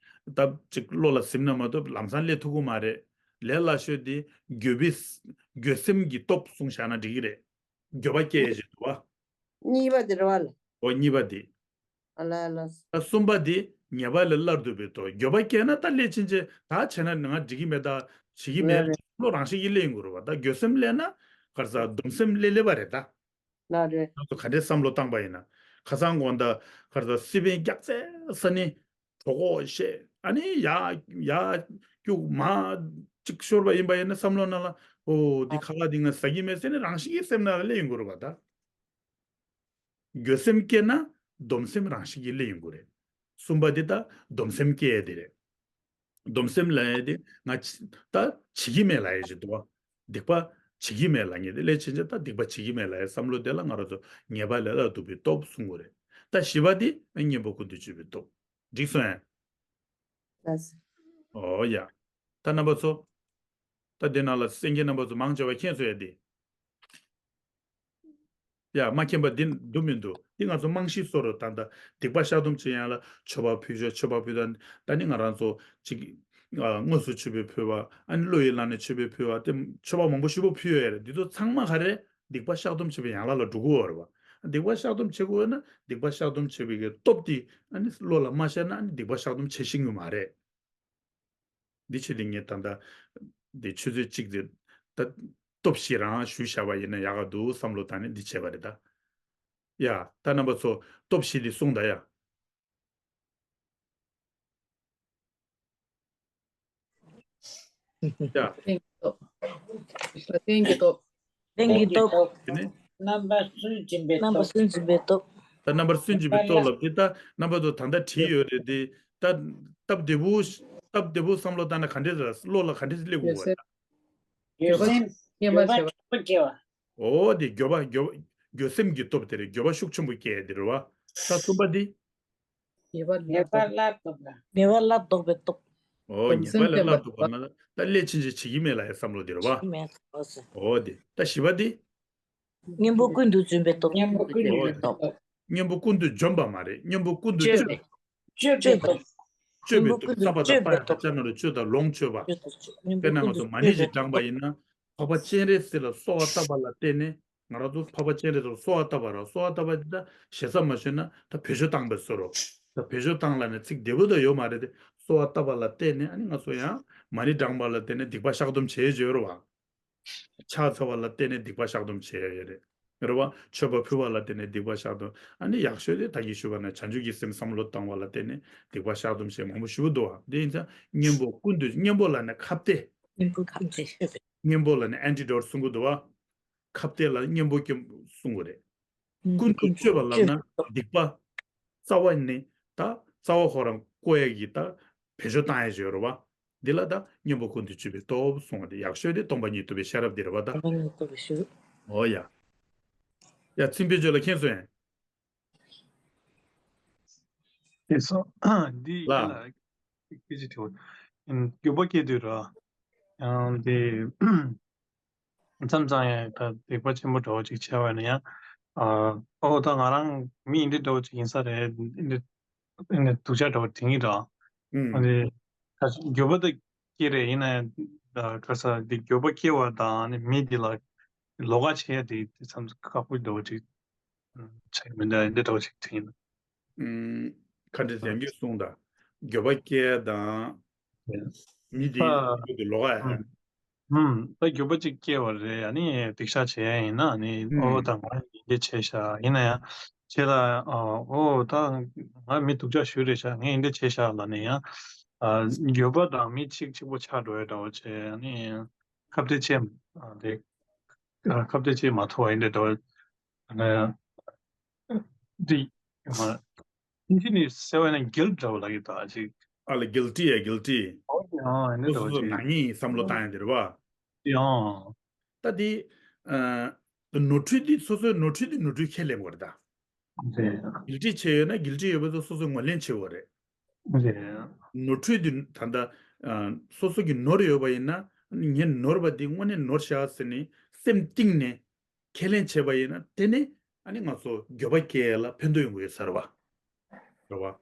ད་ཅིག་བློ་ལ་ཟིན་ན་མ་གཏོགས་ལམ་སང་སླེབས་ཐུབ་ཀྱི་མ་རེད། ལས་སླ་ཤོས་དེ་འགྱོད་པའི་འགྱོད་སེམས་ཀྱི་སྟོབས་གསུངས་བཞག་ན་འགྲིག་གི་རེད། འགྱོད་པ་སྐྱེ་ཡ་ཞིག་འདུག་བ། གཉིས་པ་དེ་རེད་བ་ལ། ཨོ་གཉིས་པ་དེ། ཨ་ལ་ལ། ད་གསུམ་པ་དེ་ ཉེས་པ་ལས་སླར་སྡུག་པའི་སྟོབས། འགྱོད་པ་སྐྱེས་ན་ད་སླད་ཕྱིན་ཆད་ད་བྱས་ན་ང་འགྲིག་གི་མེད་ད་བྱེད་ཀྱི་མེད་ལ་རེད། བསམ་བློ་རང་བཞིན་གྱིས་སླེབས་ཡོང་གི་རེད་བ། ད་འགྱོད་སེམས་སླེབས་ན་ག་རེ་ཟ་སྡོམ་སེམས་སླེབས་སླེབས་པ་རེད་ད། ལ་རེད། ང་ཚོ་ག་འདྲའི་བསམ་བློ་བཏང་པ་ཡིན་ན། ཁ་སང་དགོང་དག་ག་རེ་ཟ་སི་པན་རྒྱག་ཚད་ས་ནི་གྲོད་ཁོག་བཤད་ཨ་ནི་ཡ་ཡ་སྐྱུག་མ་གཅིག་ཤོར་བ་ཡིན་པ་ཡིན་ན་བསམ་བློ་ནང་ལ་ཨོ་འདི་ཁ་ལག་འདི་ང་ཟ་གི་མེད་ཟེར་ནས་རང་བཞིན་གྱིས་སེམས་ནང་ལ་སླེབས་ཡོང་གི་རེད་བ་ད། འགྱོད་སེམས་སྐྱེས་ན་སྡོམ་སེམས་རང་བཞིན་གྱིས་སླེབས་ཡོང་གི་རེད། གསུམ་པ་འདི་ད་སྡོམ་སེམས་སྐྱེ་ཡ་དེ་རེད། སྡོམ་སེམས་ལབ་ཡ་དེ་ང་ད་བྱེད་ཀྱི་མེད་ལབ་ཡ་ཞིག་འདུག་བ། སྡིག་པ་བྱེད་ཀྱི་མེད་ལབ་ངེས་དེ་སླད་ཕྱིན་ཆད་ད་སྡིག་པ་བྱེད་ཀྱི་མེད་ལབ་ཡ་བསམ་བློ་དེ་ལ་ང་རང་ཚོ་ཉེས་པ་ལས་སླར་སྡུག་པའི་སྟོབས་གསུང་གི་རེད། ད་བཞི་པ་དེ་གཉེན་པོ་ཀུན་ཏུ་སྤྱོད་པའི་སྟོབས། འགྲིག་སོང་ངས། ལགས་སོ། ཨོ་ཡ། ད་རྣམ་པ་ཚོ། ད་དེ་ནང་ལ་གསན་མཁན་རྣམ་པ་ཚོ་མང་ཆེ་བ་མཁྱེན་སོང་ཡ་དེ། ཡ་མ་མཁྱེན་པ་འདི་འདུག་མི་འདུག་འདི་ང་ཚོ་རྨང་གཞི་བཟོ་རོགས་ད་ལྟ་སྡིག་པ་བཤགས་སྡོམ་བྱེད་ཡང་ལ་མཆོད་པ་ཕུལ་ཆོག་མཆོད་པ་ཕུལ་ད་ད་ནི་ང་རང་ཚོ་ཅིག་ཨ་དངོས་སུ་མཆོད་པའི་ཕུལ་བ་ཨ་ནི་བློ་ཡི་ལམ་ནས་མཆོད་པའི་ཕུལ་བ་དེ་མཆོད་པ་མང་པོ་ཞིག་པོ་ཕུལ་ཡོད་རེད། འདི་ཚོ་ཚང་མ་ག་རེ་སྡིག་པ་བཤགས་སྡོམ་བྱེད་པའི་ཡན་ལག་ལ་འགྲོ་གི་ཡོད་རེད་བ། སྡིག་པ་བཤགས་སྡོམ་བྱེད་དགོས་ཡོད་ན་སྡིག་པ་བཤགས་སྡོམ་བྱེད་པའི་གི་སྟོབས་དེ་ཨ་ནི་བློ་ལ་མ་ཤར་ན་ཨ་ནི་སྡིག་པ་བཤགས་སྡོམ་བྱེད་ཤེས་ཀྱི་མ་རེད། འདི་ཆེད་དུ་ངས་ད་ལྟ་འདི་ཆུ་ཚོད་གཅིག་དེ་ད་སྟོབས་བཞི་རང་ཞུས་བཞག་པ་ཡིན་ན་ཡག་ག་འདུག་བསམ་བློ་བཏང་ནས་འདི་བྱས་པ་རེད་ད། ཡ་ད་རྣམ་པ་ཚོ་སྟོབས་བཞི་འདི་གསུངས་ད་ཡ། ཡ། རྟེན་གྱི་སྟོབས། རྟེན་གྱི་སྟོབས། རྟེན་གྱི་སྟོབས། དེ་ནས་རྣམ་པར་སུན་འབྱིན་པའི་རྣམ་པར་སྟོབས། སུན་འབྱིན་པའི་སྟོབས། ད་རྣམ་པར་སུན་འབྱིན་པའི་སྟོབས་ལབ་དེ་ད་རྣམ་པ་ཚོ་ད་ལྟ་བྲིས་ཡོད་རེད་དེ་ད་སྟབས་བདེ་པོ་སྟབས་བདེ་པོ་བསམ་བློ་བཏང་ན་ག་འདྲས་རེད་བློ་ལ་ག་འདྲས་སླེབས་དགོས་བ་ད། འགྱོད་སེམས་འགྱོད་པ་ཤུགས་པོ་སྐྱེ་བ། ཨོ་དེ་འགྱོད་པ་འགྱོད་འགྱོད་སེམས་ཀྱི་སྟོབས་དེ་རེད། འགྱོད་པ་ཤུགས་ཆེན་པོ་སྐྱེ་ཡ་དེ་རེད་བ། ད་གསུམ་པ་དེ། ཉེས་པ་ཉེས་པ་སླར་ལྡོག་པ། ཉེས་པ་སླར་ལྡོག་པའི་སྟོབས། ཨོ་ཉེས་པ་ལས་སླར་ལྡོག་པ་ན་ད་སླད་ཕྱིན་ཆད་བྱེད་ཀྱི་མེད་ལབ་ཡ་བསམ་བློ་དེ་རེད་བ། བྱེད་ཀྱི་མེད་ལབ་ཟེར། ཨོ་དེ་ད་བཞི་པ་དེ། གཉེན་པོ་ཀུན་ཏུ་འཇོམས་པའི་སྟོབས། གཉེན་པོ་ཀུན་ཏུ་འཇོམས་པའི་སྟོབས། གཉེན་པོ་ཀུན་ཏུ་འཇོམས་པ་མ་རེད། གཉེན་པོ་ཀུན་ཏུ་སྤྱོད་པའི་སྤྱོད་པའི་སྟོབས། སྤྱོད་པའི་སྟོབས། རྩ་བ་དང་པ་ཡང་ཧ་ཅང་ནོར་སྤྱོད་དང་ལོངས་སྤྱོད་པ། སྤྱོད་དང་སྤྱོད། དཔེར་ན་ང་ཚོ་མ་ཎི་ཞིག་བགྲངས་པ་ཡིན་ན་འཕགས་པ་སྤྱན་རས་གཟིགས་ལ་གསོལ་བ་བཏབ་པ་ལ་བརྟེན་ནས་ང་རང་ཚོ་འཕགས་པ་སྤྱན་རས་གཟིགས་ལ་གསོལ་བ་བཏབ་པ་ར་གསོལ་བ་བཏབ་པ་འདི་ད་ཞེ་ས་མ་ཞུས་ན་ད་བེད་སྤྱོད་བཏང་པའི་བཟོ་འདྲ། ད་བེད་སྤྱོད་བཏང་ལབ་ནས་ཚིག་བདེ་པོ་ད་ཡོད་མ་རེད་དེ་གསོལ་བ་བཏབ་པ་ལ་བརྟེན་ནས་ཨ་ནི་ང་ཚོ་ཡང་མ་ཎི་བགྲངས་པ་ལ་བརྟེན་ནས་སྡིག་པ་བཤགས་སྡོམ་བྱེད་ཡོད་རེད་བ། ཕྱག་འཚལ་བ་ལ་བརྟེན་ནས་སྡིག་པ་བཤགས་སྡོམ་བྱེད་ཡ་ཡོད་རེད། རེད་བ། མཆོད་པ་ཕུལ་བ་ལ་བརྟེན་ནས་སྡིག་པ་བཤགས་སྡོམ། ཨ་ནི་ཡག་ཤོས་དེ་ད་གིན་ཞུས་པ་ནང་བྱང་ཆུབ་ཀྱི་སེམས་བསམ་བློ་བཏང་བ་ལ་བརྟེན་ནས་སྡིག་པ་བཤགས་སྡོམ་བྱེད་མང་པོ་ཞེ་པོ་འདུག་བ། དེ་ཡིན་ཙང་གཉེན་པོ་ཀུན་ཏུ་གཉེན་པོ་ལབ་ན་ཁ་གཏད། གཉེན་པོ་ཀུན་ཏུ་སྤྱོད་པའི། གཉེན་པོ་ལབ་ན་ཨན་ཊི་ཌོཊ་གསུང་གི་འདུག་བ། ཁ་གཏད་ལ་གཉེན་པོ་སྐྱོབ་གསུང་གི་རེད། ཀུན་ཏུ་སྤྱོད་པ་ལབ་ན་སྡིག་པ་རྩ་བ་ནས་ད་རྩ་བ་ཁོ་རང་བཀོ་ཡ་གི་ད་བེད་སྤྱོད་བཏང་ཡ་ཞིག་ཡོད་རེད་བ། འདི་ལ་ད་གཉེན་པོ་ཀུན་ཏུ་སྤྱོད་པའི་སྟོབས་གསུང་བ་དེ་ཡག་ཤོས་དེ་སྟོང་པ་ཉིད་རྟོགས་པའི་ཤེས་རབ་འདི་རེད་བ་ད། སྟོང་པ་ཉིད་རྟོགས་པའི་ཤེས་རབ། ཨོ་ཡ། ཡ་ཚིམ་པའི་བརྗོད་ལ་མཁྱེན་སོང་ཡང་། དེ་སོ། འདི་ལ། ཡིན་ལ། སྐད་ཆ་དྲི་བ། ཨིན། འགྱོད་པ་སྐྱེ་དུས་ར། ཡང་དེ། མཚམས་མཚམས་ཡང་ད་སྡིག་པ་ཆེན་པོ་འདྲ་བོ་ཅིག་བྱས་པ་ཡིན་ན་ཡང་། ཨ། ཨོ་ད་ང་རང་མི་འདི་འདྲ་བོ་ཅིག་ཡིན་ས་རེད། འདི་འདྲ་འདི་འདྲ་སྡུག་ཅག་འདྲ་བོ་དེ་ཡིན་ར། ཨ་ནི། ད་འགྱོད་པ་ད་སྐྱེ་རེད་ཡིན་ན་ཡང་། ད་ག་ས་འདི་འགྱོད་པ་སྐྱེ་བ་དང་ཨ་ནི་མི་འདི་ལ་ལོགས་ཀ་བྱེད་ཡ་དེ་དེ་མཚམས་ཁག་པོ་འདྲ་བོ་ཅིག་ཆགས་མི་འདུག་འདི་འདྲ་བོ་ཅིག་དྲན། ཨུམ། ཁ་འདྲེ་ཡང་སྐྱར་གསུངས་དང་། འགྱོད་པ་སྐྱེ་དང་། མི་དེ་ཨ། འགྱོད་དེ་ལོག་ཨ། ཨུམ། ཨུམ། ད་འགྱོད་པ་ཅིག་སྐྱེ་བ་རེད། ཨ་ནི་སྡིག་བཤགས་བྱེད་ཡ་ཡིན་ན་ཨ་ནི་ཨུམ། ཨོ་ད་ང་ཡིན་འདི་བྱས་ཤག་ཡིན་ན་ཡང་ཁྱེད་ལ་ཨོ་ད་ང་མི་སྡུག་ཅག་ཞིག་རེད་ཤག་ངས་ཡིན་འདི་བྱས་ཤག་ལབ་ནས་ཡང་ཨ་འགྱོད་པ་དང་མི་གཅིག་གཅིག་པོ་ཆགས་འགྲོ་ཡ་འདྲ་བོ་བྱས། ཨ་ནི་ཁ་གཏད་བཅས་ཨ་དེ་ཁ་གཏད་བཅས་མ་ཐུབ་པ་ཡིན་འདྲ་འདྲ་བོ། ཨ་ནི་འདི་མ། ཨིན་ཇི་ནས་ཟེར་བ་ཡིན་ན་གིལ་འདྲ་བོ་ལབ་ཀྱི་འདུག་ཨ་ཅིག་ཨ་ལ་གིལ་ཊི་ཡ་གིལ་ཊི། ཨོ་ཨ་ནི་སོ་འདྲ་བོ་སོ་སོ་ཅིག་ནག་ཉེས་ཡིན་བསམ་བློ་བཏང་ཡ་དེ་རེད་བ། ཡང་། ད་དེ། ཨ། ནོར་འཁྲུལ་དེ་སོ་སོའི་ནོར་འཁྲུལ་དེ་ནོར་འཁྲུལ་ཁས་ལེན་དགོས་རེད་ད། རེད། གིལ་ཊི་བྱས་ཡོད་ན་གིལ་ཊི་ཡོད་པ་ཚོ་སོ་སོས་ངོས་ལེན་བྱེད་དགོས་རེད། རེད། ནོར་འཁྲུལ་དེ་ད་ལྟ། ཨ། སོ་སོ་གི་ནོར་ཡོད་པ་ཡིན་ན་ངས་ནོར་བ་དེ་དངོས་གནས་ནོར་ཤག་ཟེར་ནས་སེམས་གཏིང་ནས་ཁས་ལེན་བྱས་པ་ཡིན་ན་དེ་ནི་ཨ་ནི་ང་ཚོ་འགྱོད་པ་སྐྱེ་ཡ་ལ་ཕན་ཐོགས་ཡོང་གི་ཡོད་ས་རེད་བ། རེད་བ།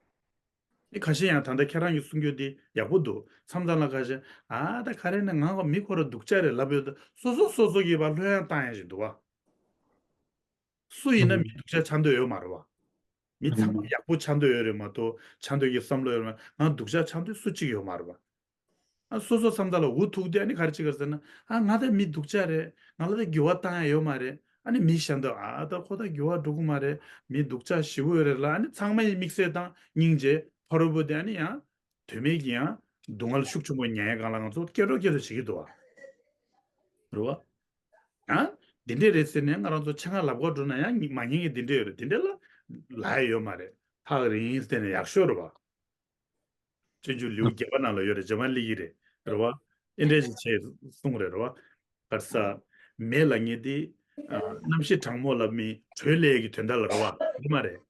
ཨེ་ཁ་ཤས་ཡང་ད་ལྟ་ཁྱེད་རང་གི་གསུང་རྒྱུ་འདི་ཡག་པོ་འདུག་མཚམས་མཚམས་ལ་ཁ་ཤས་ཨ་ད་ག་རེ་ན་ང་ག་མི་ཁོ་ར་སྡུག་ཅག་རེད་ལབ་ཡོད་ད་སོ་སོ་སོ་སོ་གིས་བ་ལྷོད་ཡངས་བཏང་ཡ་ཞིག་འདུག་བ། སུ་ཡིན་ན་མི་སྡུག་ཅག་ཆགས་འདོད་ཡོད་མ་རེད་བ། མི་ཚང་མ་ཡག་པོ་ཆགས་འདོད་ཡོད་རེད་མ་གཏོགས། ཆགས་འདོད་ཀྱི་བསམ་བློ་ཡོད་རེད་མ། ང་སྡུག་ཅག་ཆགས་འདོད་སུ་གཅིག་ཡོད་མ་རེད་པ། ཨ་སོ་སོ་བསམ་ཚར་ལ་འུ་ཐུག་དུས་ཨ་ནི་ག་རེ་བྱེད་ཀྱི་ཟེར་ན། ཨ་ང་ད་མི་སྡུག་ཅག་རེད། ང་ལ་ད་འགྱུར་བ་བཏང་ཡ་ཡོད་མ་རེད། ཨ་ནི་མི་གཞན་དག་ཨ་ད་ཁོ་ད་འགྱུར་བ་འགྲོ་གི་མ་རེད། མི་སྡུག་ཅག་ཞེ་པོ་ཡོད་རེད་ལབ། ཨ་ནི་ཚང་མ་ཡི་དམིགས་བསལ་དང་སྙིང་རྗེ་ཕ་རོལ་པོ་དེ་ཨ་ནི་ཡང་དོན་མེད་ཀྱི་ཡང་སྡུག་བསྔལ་ཤུགས་ཆེན་པོ་ཉན་ཡ་སྒང་ལ་ང་ཚོ་སྐྱེ་འགྲོ་སྐྱེ་འགྲོ་བྱེད་ཀྱི་འདུག་བ། རེད་བ། ཨ་འདི་འདྲས་རེད་ཟེར་ནས་ང་རང་ཚོ་ཆེད་མངགས་ལབ་དགོས་འགྲོ་ན་ཡང་མ་ཉན་གྱི་འདི་འདྲས་ཡོད་རེད། འདི་འདྲས་ལ་ལབ་ཡ་ཡོད་མ་རེད། ཐག་རིང་བལྟས་ནས་ཡག་ཤོས་རེད་བ། སྤྱོད་འཇུག་ལེའུ་བརྒྱད་པ་ནང་ལ་ཡོད་རེད། རྗེ་འབངས་གླིང་གི་རེད། རེད་བ། ཨེ་འདྲས་ཞིག་བྱས་གསུངས་རེད། རེད་བ། ག་རེ་ཟ། མེ་ལབ་མཁན་དེ་ཨ་རྣམ་ཤེས་གྲང་མོ་ལ་མི་དྲོད་སླེབས་ཡས་ཀྱི་དོན་དག་ལ་རེད་བ། ཡིན་མ་རེད།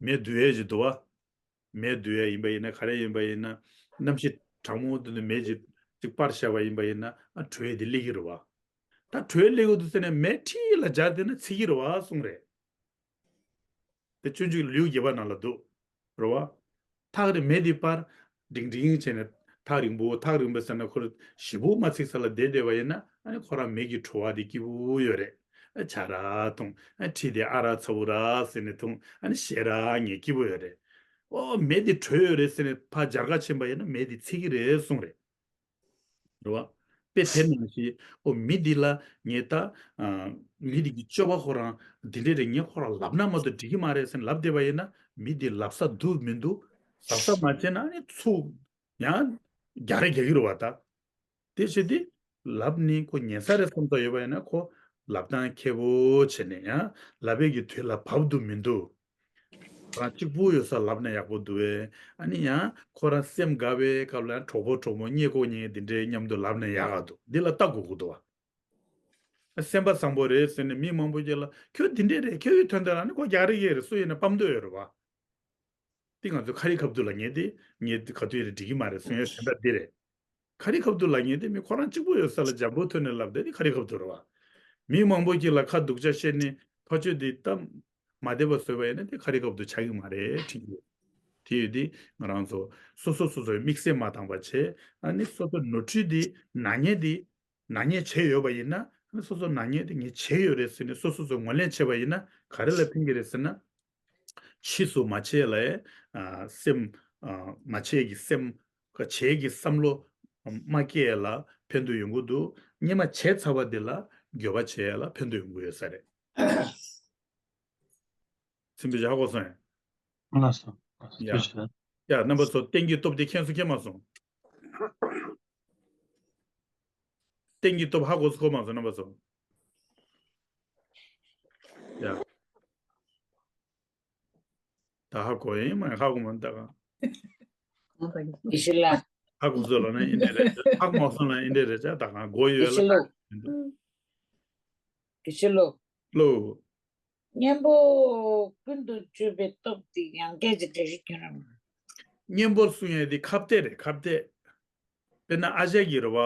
མེ་བསྡུ་ཡས་ཞིག་འདུག་བ། མེ་བསྡུ་ཡས་ཡིན་པ་ཡིན་ན། ག་རེ་ཡིན་པ་ཡིན་ན། རྣམ་ཤེས་གྲང་མོ་དེ་ནས་མེ་ཅིག་ཅིག་སྤར་བཞག་པ་ཡིན་པ་ཡིན་ན། ཨ་དྲོད་དེ་སླེབས་ཀྱི་རེད་བ། ད་དྲོད་སླེབས་ཀྱི་འདུག་ཟེར་ནས་མེ་ཁྲི་ལ་སྦྱར་བསྡད་ན་ཚིག་གི་རེད་བ་གསུངས་རེད། དེ་སྤྱོད་འཇུག་ལེའུ་བརྒྱད་པ་ནང་ལ་འདུག་རེད་བ། ཐག་རིང་། མེ་འདི་སྤར། འབྲིང་འབྲིང་བྱས་ནས་ཐག་རིང་པོ། ཐག་རིང་པོ་ཟེར་ན་ཁོ་ཞེ་པོ་མ་ཚིག་ས་ལ་བསྡད་བསྡད་པ་ཡིན་ན། ཨ་ནི་ཁོ་རང་མེ་གི་བྲོ་བ་དེ་སྐྱིད་པོ་ཡོད་རེད། ཨ་ཆ་ར་འཐུང་། ཨ་ཁྲི་དེ་ཨ་ར་ཚ་བོ་ར་ཟེར་ནས་འཐུང་། ཨ་ནི་ཞེ་དྲག་ངས་སྐྱིད་པོ་ཡོད་རེད། ཨོ་མེ་འདི་དྲོད་ཡོད་རེད་ཟེར་ནས་ཕར་སྦྱར་ག་ཕྱིན་པ་ཡིན་ན་མེ་འདི་ཚིག་གི་རེད་གསུངས་རེད། རེད་བ། དཔེ་དེ་ནང་བཞིན། ཨོ་མི་འདི་ལ་ངས་ད་ཨ་མི་འདི་གི་སྤྱོད་པ་ཁོ་རང་འདི་འདྲས་རེད། ངས་ཁོ་རང་ལབ་ན་མ་གཏོགས་འགྲིག་གི་མ་རེད་ཟེར་ནས་ལབ་བསྡད་པ་ཡིན་ན། མི་འདི་ལབ་ས་འདུག་མི་འདུག་ཟབ་ས་མ་བྱས་ན་ཨ་ནི་ཚུར་ཡང་རྒྱག་རེས་རྒྱག་གི་རེད་བ་ད། དེ་བྱས་ཏེ་ལབ་ནི་ཁོ་ཉན་ས་རེད་བསམ་ཚོར་ཡོད་པ་ཡིན་ན། ཁོ་ལབ་སྟངས་མཁས་པོ་བྱས་ནས་ཡང་ལབ་པའི་གི་དུས་ལ་བབ་འདུག་མི་འདུག་ཁོ་རང་གཅིག་པུ་ཡོད་ས་ལབ་ན་ཡག་པོ་འདུག་བས། ཨ་ནི་ཡང་ཁོ་རང་སེམས་དགའ་བའི་སྐབས་ལ་ཡང་གྲོགས་པོ་གྲོགས་མོ་བརྙས་ཁོག་ཉན་འདི་འདྲའི་མཉམ་དུ་ལབ་ན་ཡག་ག་འདུག་འདི་ལ་ལྟ་དགོས་ཀྱི་འདུག་བ། སེམས་པ་བཟང་པོ་རེད་ཟེར་ནས་མི་མང་པོ་ཅིག་ལ་ཁྱོད་འདི་འདྲས་རེད། ཁྱོད་ཀྱི་དོན་དག་ལ་ནི་ཁོ་རྒྱག་རེས་ཀྱི་རེད། སུ་ཡིན་ན་སྤམ་འདོད་ཡོད་རེད་བ། འདི་ང་ཚོ་ཁ་རི་ཁ་ཐུག་ལབ་མཁན་དེ་ངས་ག་དུས་རེད་འགྲིག་གི་མ་རེད་གསུང་ཡ་དོན་དག་འདི་རེད། ཁ་རི་ཁ་ཐུག་ལབ་མཁན་དེ་མི་ཁོ་རང་གཅིག་པུ་ཡོད་ས་ལ་འཇམ་པོ་ཐོན་ནས་ལབ་བསྡད་དེ་ཁ་རི་ཁ་ཐུག་རེད་བ། མི་མང་པོ་ཅིག་ལ་ཁ་སྡུག་ཅག་བཤད་ནས་ཕར་ཕྱོགས་དེ་ད་མ་བདེ་བ་བཟོས་པ་ཡིན་ན་དེ་ཁ་རི་ཁ་ཐུག་ཆགས་ཀྱི་མ་རེད་དྲན་གྱི་ཡོད། དེ་ཡོད་དེ་ང་རང་ཚོ་སོ་སོ་སོ་སོའི་དམིགས་བསལ་མ་བཏང་པ་བྱས། ཨ་ནི་སོ་སོ་ནོར་འཁྲུལ་དེ་ནག་ཉེས་དེ་ནག་ཉེས་བྱས་ཡོད་པ་ཡིན་ན། ཨ་ནི་སོ་སོ་ནག་ཉེས་དེ་ངས་བྱས་ཡོད་རེད་ཟེར་ནས་སོ་སོ་སོ་ངོས་ལེན་བྱས་པ་ཡིན་ན་ག་རེ་ལ་ཕན་གྱི་རེད་ཟེར་ན། ཕྱིས་སུ་མ་བྱས་ལ་ཨ་སེམས་ཨ་མ་བྱས་ཀྱི་སེམས། བྱས་ཀྱི་བསམ་བློ་མ་སྐྱེས་ལ་ཕན་དུ་ཡོང་གི་འདུག་སྔོན་མ་བྱས་ཚར་བ་དེ་ལ་འགྱོད་པ་བྱས་ལ་ཕན་དུ་ཡོང་གི་ཡོད་ས་རེད། སེམས་པའི་ཧ་གོ་སོང་ཡ། ལགས་སོ། ལགས་སོ། ཡ། ཐུགས་རྗེ་ཆེ། ཡ། རྣམ་པ་ཚོ་གཏན་གྱི་སྟོབས་དེ་མཁྱེན་སོང་མཁྱེན་མ་སོང་། གཏན་གྱི་སྟོབས་ཧ་གོ་སོང་གོ་མ་སོང་རྣམ་པ་ཚོ། ཡ། ད་ཧ་གོ་ཡིན་མ་ཧ་གོ་མ་ད་གང་། ཡེ་ཤེས་ལགས། ཧ་གོ་སོང་ལ་ན་ཨིན་དེ་རེད། ཧ་གོ་མ་སོང་ལ་ཨིན་དེ་རེད། ད་གང་གོ་ཡོད་ལ། ཡེ་ཤེས་ལགས། ཡེ་ཤེས་ལགས། ལོ། གཉེན་པོ་ཀུན་ཏུ་སྤྱོད་པའི་སྟོབས་དེ་ཡང་སྐད་ཅིག་འགྲེལ་བཤད་ཁྱོད་རང་། གཉེན་པོར་གསུང་ཡས་དེ་ཁ་གཏད་རེད་ཁ་གཏད། དཔེར་ན་ཨ་ཅག་གི་རེད་བ།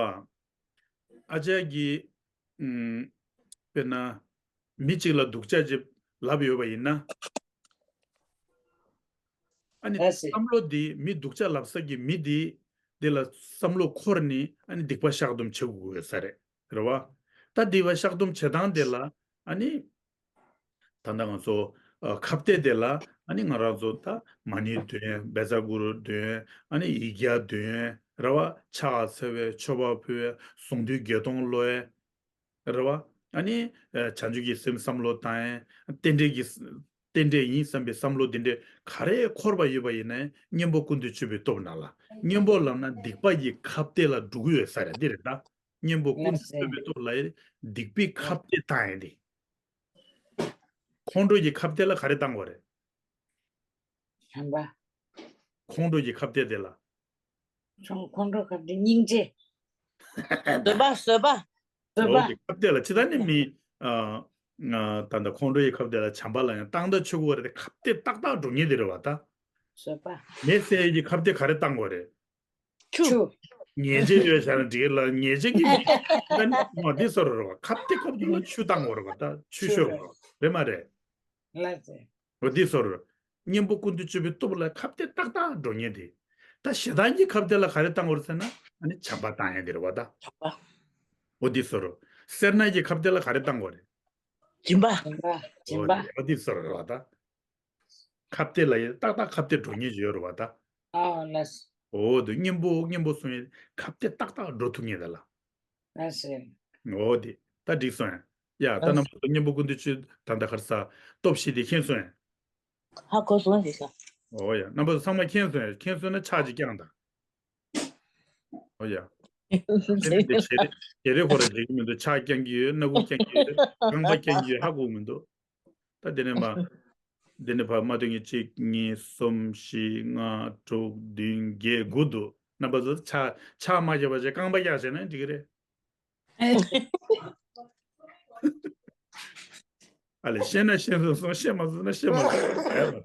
ཨ་ཅག་གི་ཨུམ། དཔེར་ན་མི་གཅིག་ལ་སྡུག་ཅག་ཅིག་ལབ་ཡོད་པ་ཡིན་ན། ཨ་ནི་ཨ་ཙི། བསམ་བློ་འདི་མི་སྡུག་ཅག་ལབ་ས་གི་མི་འདི་འདི་ལ་བསམ་བློ་འཁོར་ནི་ཨ་ནི་སྡིག་པ་བཤགས་སྡོམ་བྱེད་དགོས་ཡོད་ས་རེད། རེད་བ། ད་སྡིག་པ་བཤགས་སྡོམ་བྱེད་སྟངས་དེ་ལ་ཨ་ནི། ད་ལྟ་ང་ཚོ་ཨ་ཁ་གཏད་དེ་ལ་ཨ་ནི་ང་རང་ཚོ་ད་མ་ཎི་འདོན། བཛྲ་གུ་རུ་འདོན། ཨ་ནི་ཡིག་བརྒྱ་འདོན། རེད་བ། ཕྱག་འཚལ་བའི་མཆོད་པ་ཕུལ་བའི་གཟུངས་འདུས་བརྒྱད་སྟོང་ཀློག་ཡས། རེད་བ། ཨ་ནི་ཨ་བྱང་ཆུབ་ཀྱི་སེམས་བསམ་བློ་བཏང་ཡས། རྟེན་འབྲེལ་གྱི་རྟེན་འབྲེལ་ཡིན་བསམ་པའི་བསམ་བློ་འདི་འདྲའི་ག་རེ་འཁོར་བ་ཡོད་པ་ཡིན་ནའི་གཉེན་པོ་ཀུན་ཏུ་སྤྱོད་པའི་སྟོབས་ནང་ལ། གཉེན་པོ་ལབ་ན་སྡིག་པ་ཡི་ཁ་གཏད་ལ་འགྲོ་གི་ཡོད་ས་རེད། འདི་རེད་ད། གཉེན་པོ་ཀུན་ཏུ་སྤྱོད་པའི་སྟོབས་ལ་སྡིག་པའི་ཁ་གཏད་བཏང་ཡས་འདི། ཁོང་ཁྲོ་གི་ཁ་གཏད་ལ་ག་རེ་བཏང་དགོས་རེད། བྱམས་པ། ཁོང་ཁྲོ་གི་ཁ་གཏད་དེ་ལ། ཁོང་ཁོང་ཁྲོ་ཁ་གཏད་སྙིང་རྗེ། བཟོད་པ་བཟོད་པ། བཟོད་པ། ཁོང་ཁྲོ་གི་ཁ་གཏད་ལ་ཅི་ལྟར་ནི་མི། ཨ། ང་ད་ལྟ་ཁོང་ཁྲོ་ཡི་ཁ་གཏད་ལ་བྱམས་པ་ལ་ཡང་བཏང་ད་ཆོག་གི་རེད། ཁ་གཏད་ཏག་ཏག་འགྲོ་ངེས་དེ་རེད་བ་ད། བཟོད་པ། མེ་བསད་ཡས་ཀྱི་ཁ་གཏད་ག་རེ་བཏང་དགོས་རེད། ཆུ། ཆུ། ཉེས་ཆད་ཡོད་བྱས་ན་འགྲིག་ལ་ཉེས་ཆད་ཀྱི་མི་ད་ནི་མ་འདི་སོར་རོ་བ། ཁ་གཏད་སྐབས་དུ་ལ་ཆུ་བཏང་དགོས་རེད་བ་ད། ཆུ་ཆུ་ཤོར་རེད། རོ་རེད་མ་རེད། ལགས་སེ། འོ་འདི་སོར། གཉེན་པོ་ཀུན་ཏུ་སྤྱོད་པའི་སྟོབས་ལ་ཁ་གཏད་ཏག་ཏག་འགྲོ་ངེས་དེ། ད་ཞེ་སྡང་གི་ཁ་གཏད་ལ་ག་རེ་བཏང་དགོས་རེད་ཟེར་ན་ཨ་ནི་བྱམས་པ་བཏང་ཡས་དེ་རེད་བ་ད། བྱམས་པ། འོ་འདི་སོར། སེར་སྣ་གི་ཁ་གཏད་ལ་ག་རེ་བཏང་དགོས་རེད། སྦྱིན་པ། སྦྱིན་པ། སྦྱིན་པ། འོ་འདི་སོར་རེད་བ་ད། ཁ་གཏད་ལ་ཡ་ཏག་ཏག་ཁ་གཏད་འགྲོ་ངེས་ཡོད་རེད་བ་ད། ཨ་ལགས། འོ་དེ་གཉེན་པོ་གཉེན་པོ་གསུང་ཡ་ཁ་གཏད་ཏག་ཏག་འགྲོ་ཐུབ་ངེས་ད་ལ། ལགས་སེ། འོ་དེ་ད་འགྲིག་སོང་ཡ། ཡ་ད་རྣམ་པ་ཚོ་གཉེན་པོ་ཀུན་འདུས་ཆོས་ད་ལྟ་ག་རེ་ཟ། སྟོབས་བཞི་དེ་མཁྱེན་སོང་ཡ། ཧ་གོ་སོང་ཞེས་ཟེར། འོ་ཡ། རྣམ་པ་ཚོ་ཚང་མ་མཁྱེན་སོང་ཡ། མཁྱེན་སོང་ན་ཕྱག་ཅིག་བརྐྱངས་དང་། འོ་ཡ། དེ་ནི་དེ་ཞལ་རས་ཞལ་རས་ཁོ་ར་འགྲིག་གི་མི་འདུག་ཕྱག་བརྐྱང་གི་ཡོད། སྣ་ཁུག་བརྐྱང་གི་ཡོད། རྐང་པ་བརྐྱང་གི་ཡོད། ཧ་གོ་མི་འདུག་ད་དེ་ནས་མ། དེ་ནས་ཕར་མ་སྟོན་གྱི་གཅིག་གཉིས་གསུམ་བཞི་ལྔ་དྲུག་བདུན་བརྒྱད་དགུ་འདུག་རྣམ་པ་ཚོ་ཕྱག་ཕྱག་མ་བརྐྱངས་པ་བྱས་རྐང་པ་བརྐྱངས་བྱས་ན་འགྲིག་གི་རེད། ཨ་ལས་ཤེས་ན་ཤེས་སོང་སོང་། ཤེས་མ་སོང་ན་ཤེས་མ་སོང་། ག་ཡ་མ་རེད།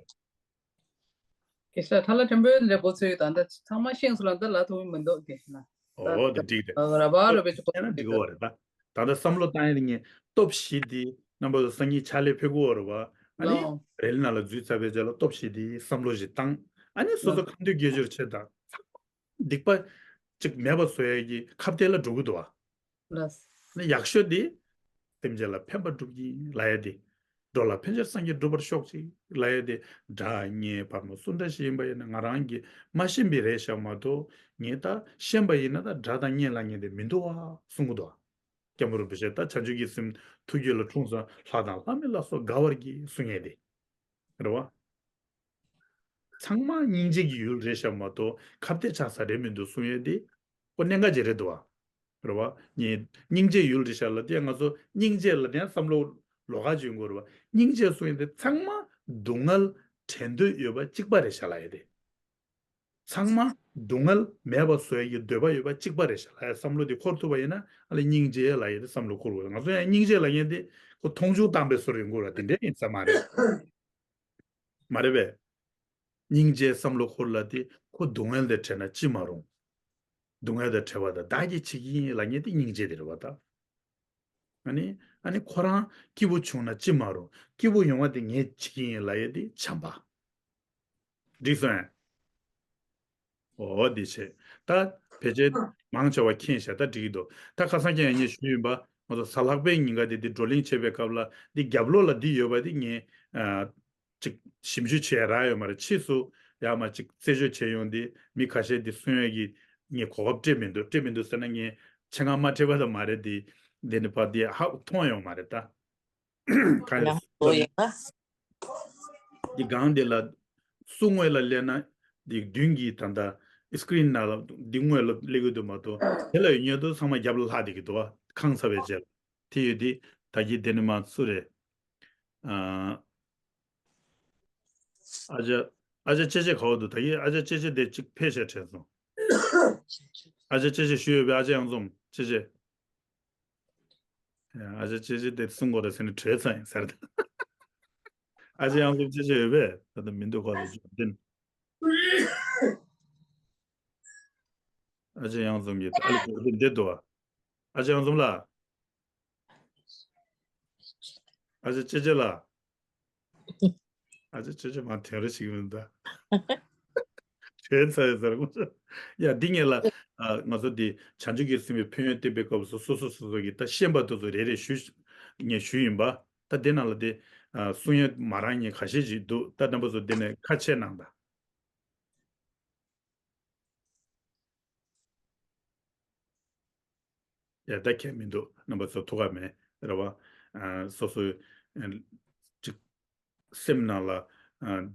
སྐད་ཆ་ཐ་ལ་ཕྲན་བུ་ལས་པོ་ཚོས་ད་ལྟ་ཚང་མ་ཤེས་སོང་ལ་འདི་ལ་ཐུག་མི་འདུག་སྐད་ཆ་ན། འོ་དེ་འགྲིག་རེད། ར་བ་ར་བའི་ཅིག་ཤེས་ན་འགྲིག་གི་བ་རེད་ད། ད་ལྟ་བསམ་བློ་བཏང་ཡ་ནི་ངས་སྟོབས་བཞི་དེ་རྣམ་པ་ཚོ་སང་ཉིན་ཕྱག་ལས་ཕེབས་དགོས་བ་རེད་བ། ཨ་ནི་ལོ། རེ་ལ་ནང་ལ་འཛུལ་ཚར་བའི་རྗེས་ལ་སྟོབས་བཞི་དེ་བསམ་བློ་ཞིག་བཏང་། ཨ་ནི་སོ་སོ་ལོ། ཁ་འདོན་དགེ་སྦྱོར་བྱེད་དང་། སྡིག་པ་ཅིག་མེད་པ་བཟོ་ཡ་གི་ཁ་གཏད་ལ་འགྲོ་གི་འདུག་བ། ལགས། ནི་ཡག་ཤོས་དེ། སེམས་ཅན་ལ་ཕན་པ་སྒྲུབ་ཀྱི་ལབ་ཡ་དེ། འགྲོ་ལ་ཕན་ཕྱིར་སངས་རྒྱས་འགྲུབ་པར་ཤོག་ཅིག་ལབ་ཡ་དེ། དགྲ་ངའི་བར་མ་སུ་འདྲ་ཞིག་ཡིན་པ་ཡིན་ན་ང་རང་གིས་མ་ཤེས་པའི་རེད་ཤག་མ་གཏོགས་ངས་ད་ཤེས་པ་ཡིན་ན་ད་དགྲ་དང་གཉེན་ལ་ངེས་དེ་མི་འདུག་བ་གསུང་གི་འདུག་བ། སྐྱབས་མགོན་རིན་པོ་ཆེ་ད་བྱང་ཆུབ་ཀྱི་སེམས་ཐུགས་རྒྱུད་ལ་འཁྲུངས་སོང་། ལྷ་དང་ལྷ་མིན་ལ་སོགས་དགའ་བར་གྱིས་གསུང་ཡས་དེ། རེད་བ། ཚང་མ་སྙིང་རྗེ་གི་ཡུལ་རེད་ཤག་མ་གཏོགས་ཁ་གཏད་ཆགས་ས་རེད་མི་འདུག་གསུང་ཡས་དེ། ཁོ་གནད་འགག་ཅིག་རེད་འདུག་བ། རེད་བ། ངས་སྙིང་རྗེ་ཡུལ་རེད་ཤག་ལ་དེ་ང་ཚོ་སྙིང་རྗེ་ལ་དེ་བསམ་བློ་ལོགས་ཀ་ཅིག་ཡོང་གི་རེད་བ། སྙིང་རྗེ་གསུང་ཡས་དེ་ཚང་མ་སྡུག་བསྔལ་བྲལ་འདོད་ཡོད་པ་གཅིག་པ་རེད་ཤག་ལབ་ཡས་དེ། ཚང་མ་སྡུག་བསྔལ་མེད་པ་བཟོ་ཡ་གི་འདོད་པ་ཡོད་པ་གཅིག་པ་རེད་ཤག་ལབ་ཡ་བསམ་བློ་དེ་འཁོར་ཐུབ་པ་ཡིན་ན་ཨ་ལས་སྙིང་རྗེ་ལབ་ཡ་དེ་བསམ་བློ་འཁོར་དགོས། ང་ཚོ་ཡང་སྙིང་རྗེ་ལབ་མཁན་དེ་ཁོ་མཐོང་ཆུང་བཏང་པའི་བཟོ་རེད་འགོ་ར་དེ་འདྲ་ཡིན་ས་མ་རེད། མ་རེད་པས། སྙིང་རྗེ་བསམ་བློ་འཁོར་ལ་དེ་ཁོ་སྡུག་བསྔལ་དེ་བྲལ་ན་ཅི་མ་རུང་། སྡུག་བསྔལ་དེ་བྲལ་བ་དང་བདག་གིས་བྱེད་ཀྱི་ཡིན་ལབ་མཁན་དེ་སྙིང་རྗེ་དེ་རེད་བ་ད། ཨ་ནི་ཨ་ནི་ཁོ་རང་སྐྱིད་པོ་བྱུང་ན་ཅི་མ་རུང་། སྐྱིད་པོ་ཡོང་བ་དེ་ངས་བྱེད་ཀྱི་ཡིན་ལབ་ཡ་དེ་བྱམས་པ། འགྲིག་སོང་ཨེ། འོ་དེ་བྱས། ད་ཕལ་ཆེར་མང་ཆེ་བ་མཁྱེན་བཞག་ད་འགྲིག་གི་འདུག་ད་ཁ་སང་ཁྱེད་ཡང་ངས་ཞུས་ཡིན་པ། ང་ཚོ་གཟའ་ལྷག་པའི་ཉིན་ཀ་དེ་འདི་བགྲོ་གླེང་བྱེད་པའི་སྐབས་ལ་འདི་རྒྱབ་ལོགས་ལ་འདི་ཡོད་པ་དེ་ངས་ཨ། ཅིག་ཞིབ་འཇུག་བྱས་རག་ཡོད་མ་རེད། ཕྱིས་སུ་ཡང་མ་ཅིག་རྩད་གཅོད་བྱས་ཡོང་དུས་མི་ཁ་ཤས་འདི་གསུང་ཡས་ཀྱི་ངས་གོ་སྐབས་སྤྲད་མི་འདུག་སྤྲད་མི་འདུག་ཟེར་ན་ངས་ཆེད་མངགས་མ་སྤྲད་པ་ལ་མ་རེད། འདི་འདི་ནི་ཕར་འདི་ཧ་མཐོང་ཡོང་མ་རེད་ད། ག་རེ་ཡང་ལོ་ཡིན་པ། འདི་སྒང་འདི་ལ་སུ་ངོས་ལ་སླེབས་ན་འདི་མདུན་གྱི་ད་ལྟ་སི་ཀི་རིན་ནང་ལ་འདི་ངོས་ལ་སླེབས་ཀྱི་འདུག་མ་གཏོགས་དེ་ལ་ཡོད་ཉེ་དུ་ཚང་མ་རྒྱབ་ལ་ལྷག་བསྡད་ཀྱི་འདུག་བ། ཁེངས་ཚར་བའི་རྗེས་ལ་དེ་ཡོད་དེ་ད་གི་དེ་ནི་མ་སུ་རེད། ཨ། ཨ་ཅག་ཨ་ཅག་ཅེ་ཅེ་ག་བ་འདུག་ད་གི་ཨ་ཅག་ཅེ་ཅེ་དེ་གཅིག་ཕེབས་ཤག་དྲན་སོང་། ཨ་ཅག་ཅེ་ཅེ་ཞུ་ཡོད་པའི་ཨ་ཅག་གཡང་འཛོམས་ཅེ་ཅེ། ཨ་ཅག་ཅེ་ཅེ་དེ་གསུང་དགོས་རེད་ཟེར་ནས་བྲོས་ཚར་ཡིན་ཟེར། ཨ་ཅག་གཡང་འཛོམས་ཅེ་ཅེ་ཡོད་པས་ད་ལྟ་མི་འདུག་ག་ལ་འཇོག་བདེན། ཨ་ཅག་གཡང་འཛོམས་ཀྱིས་ཨ་ལ་འཇོག་བདེན་འདི་འདུག་ཨ་ཅག་གཡང་འཛོམས་ལགས། ཨ་ཅག་ཅེ་ཅེ་ལགས། ཨ་ཅག་ཅེ་ཅེ་མ་དེ་རུ་ཞིག་མི་འདུག་བྲོས་ཚར་ཡོད་ཟེར། ཡ་འདི་ངས་ལ་ཨ་ང་ཚོ་འདི་བྱང་ཆུབ་ཀྱི་སེམས་དཔའི་ཕན་ཡོན་བསྟན་པའི་སྐབས་སུ་སོ་སོ་སོ་སོ་གི་ད་ཤེས་པ་དེ་ཚོ་རེ་རེ་ཞུ་ངས་ཞུས་ཡིན་པ། ད་དེ་ནང་ལ་དེ་ཨ་གསུང་ཡས་མ་རག་མཁན་ཁ་ཤས་ཅིག་འདུག་ད་རྣམ་པ་ཚོ་དེ་ནས་ཁ་ཆད་གནང་དང་། ཡ་ད་ཁྱད་མི་འདུག་རྣམ་པ་ཚོ་ཐུགས་ཁག་མེད་རེད་བ། ཨ་སོ་སོའི་ཨ་ཅིག་སེམས་ནང་ལ་ཨ་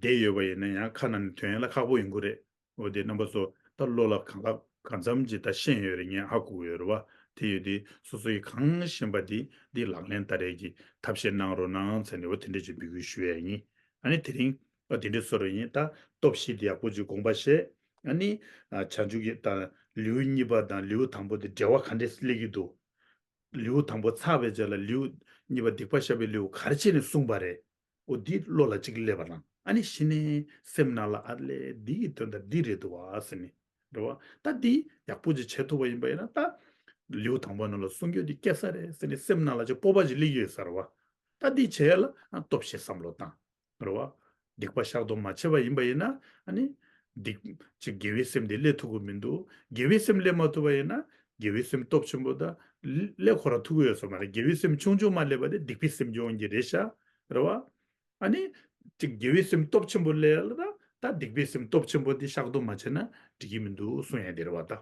བསྡད་ཡོད་པ་ཡིན་ན་ཡང་ཁ་ནང་ནས་ཐོན་ཡ་ལ་ཁག་པོ་ཡོང་གི་རེད། འོ་དེ་རྣམ་པ་ཚོ་ད་བློ་ལ་གང་ལ་གང་འཚམ་ཅིག་ད་ཤེས་ཡོད་རེད། ངས་ཧ་གོ་ཡོད་རེད་བ། དེ་ཡོད་དུས་སོ་སོ་ཡིས་གང་ཤེས་པ་དེ་འདི་ལག་ལེན་བསྟར་ཡས་ཀྱི་ཐབས་ཤེས་གནང་རོགས་གནང་ཟེར་ནས་འོ་དེ་འདྲ་ཅིག་འབོད་སྐུལ་ཞུ་ཡས་ཡིན། ཨ་ནི་དེ་རིང་ཨ་དེ་འདྲ་བཟོ་རོགས་ཡིན། ད་སྟོབས་བཞི་དེ་ཡག་པོ་ཅིག་དགོངས་པ་བཞེས། ཨ་ནི་ཨ་བྱང་ཆུབ་ཀྱི་ད་ལེའུ་གཉིས་པ་དང་ལེའུ་དང་པོ་དེ་འབྲེལ་བ་ག་འདྲས་སླེབས་ཀྱི་འདུག་ལེའུ་དང་པོ་ཚར་བའི་རྗེས་ལ་ལེའུ་གཉིས་པ་སྡིག་པ་བཤགས་པའི་ལེའུ་ག་རེ་བྱས་ནས་གསུངས་པ་རེད། འོ་འདི་བློ་ལ་གཅིག་སླེབས་པ་དང་ཨ་ནི་གཞི་ནས་སེམས་ནང་ལ་ཨ་ལས་འདི་ཡི་དོན་དག་འདི་རེད་འདུག་བ་ཟེར་ནས་རེད་བ། ད་འདི་ཡག་པོ་ཅིག་བྱེད་ཐུབ་པ་ཡིན་པ་ཡིན་ན་ད་ལེའུ་དང་པོ་ནང་ལ་གསུང་རྒྱུ་འདི་སྐྱེ་ས་རེད་ཟེར་ནས་སེམས་ནང་ལ་ཅིག་སྤོབས་པ་ཅིག་སླེབས་ཡོད་ས་རེད་བ། ད་འདི་བྱས་ལ་ཨ་སྟོབས་ཆེ་བསམ་བློ་བཏང་རེད་བ། སྡིག་པ་བཤགས་གཏོང་མ་བྱས་པ་ཡིན་པ་ཡིན་ན་ཨ་ནི་སྡིག་ཅིག་དགེ་བའི་སེམས་དེ་སླེབས་ཐུབ་ཀྱི་མི་འདུག་དགེ་བའི་སེམས་སླེབས་མ་ཐུབ་པ་ཡིན་ན་དགེ་བའི་སེམས་སྟོབས་ཆེན་པོ་ད་སླེབས་ཁོ་རང་ཐུབ་ཀྱི་ཡོད་ས་མ་རེད། དགེ་བའི་སེམས་ཆུང་ཆུང་མ་སླེབས་པ་དེ་སྡིག་པའི་སེམས་ཀྱི་དབང་གིས་རེད་ཤག་རེད་བ། ཨ་ནི་ ཅིག་དགེ་བའི་སེམས་སྟོབས་ཆེན་པོ་སླེབས་ཡ་ལ་ད་ད་སྡིག་པའི་སེམས་སྟོབས་ཆེན་པོ་འདི་བཤགས་སྡོམ་མ་བྱས་ན་འགྲིག་གི་མི་འདུག་གསུང་ཡ་འདི་རེད་བ་ད།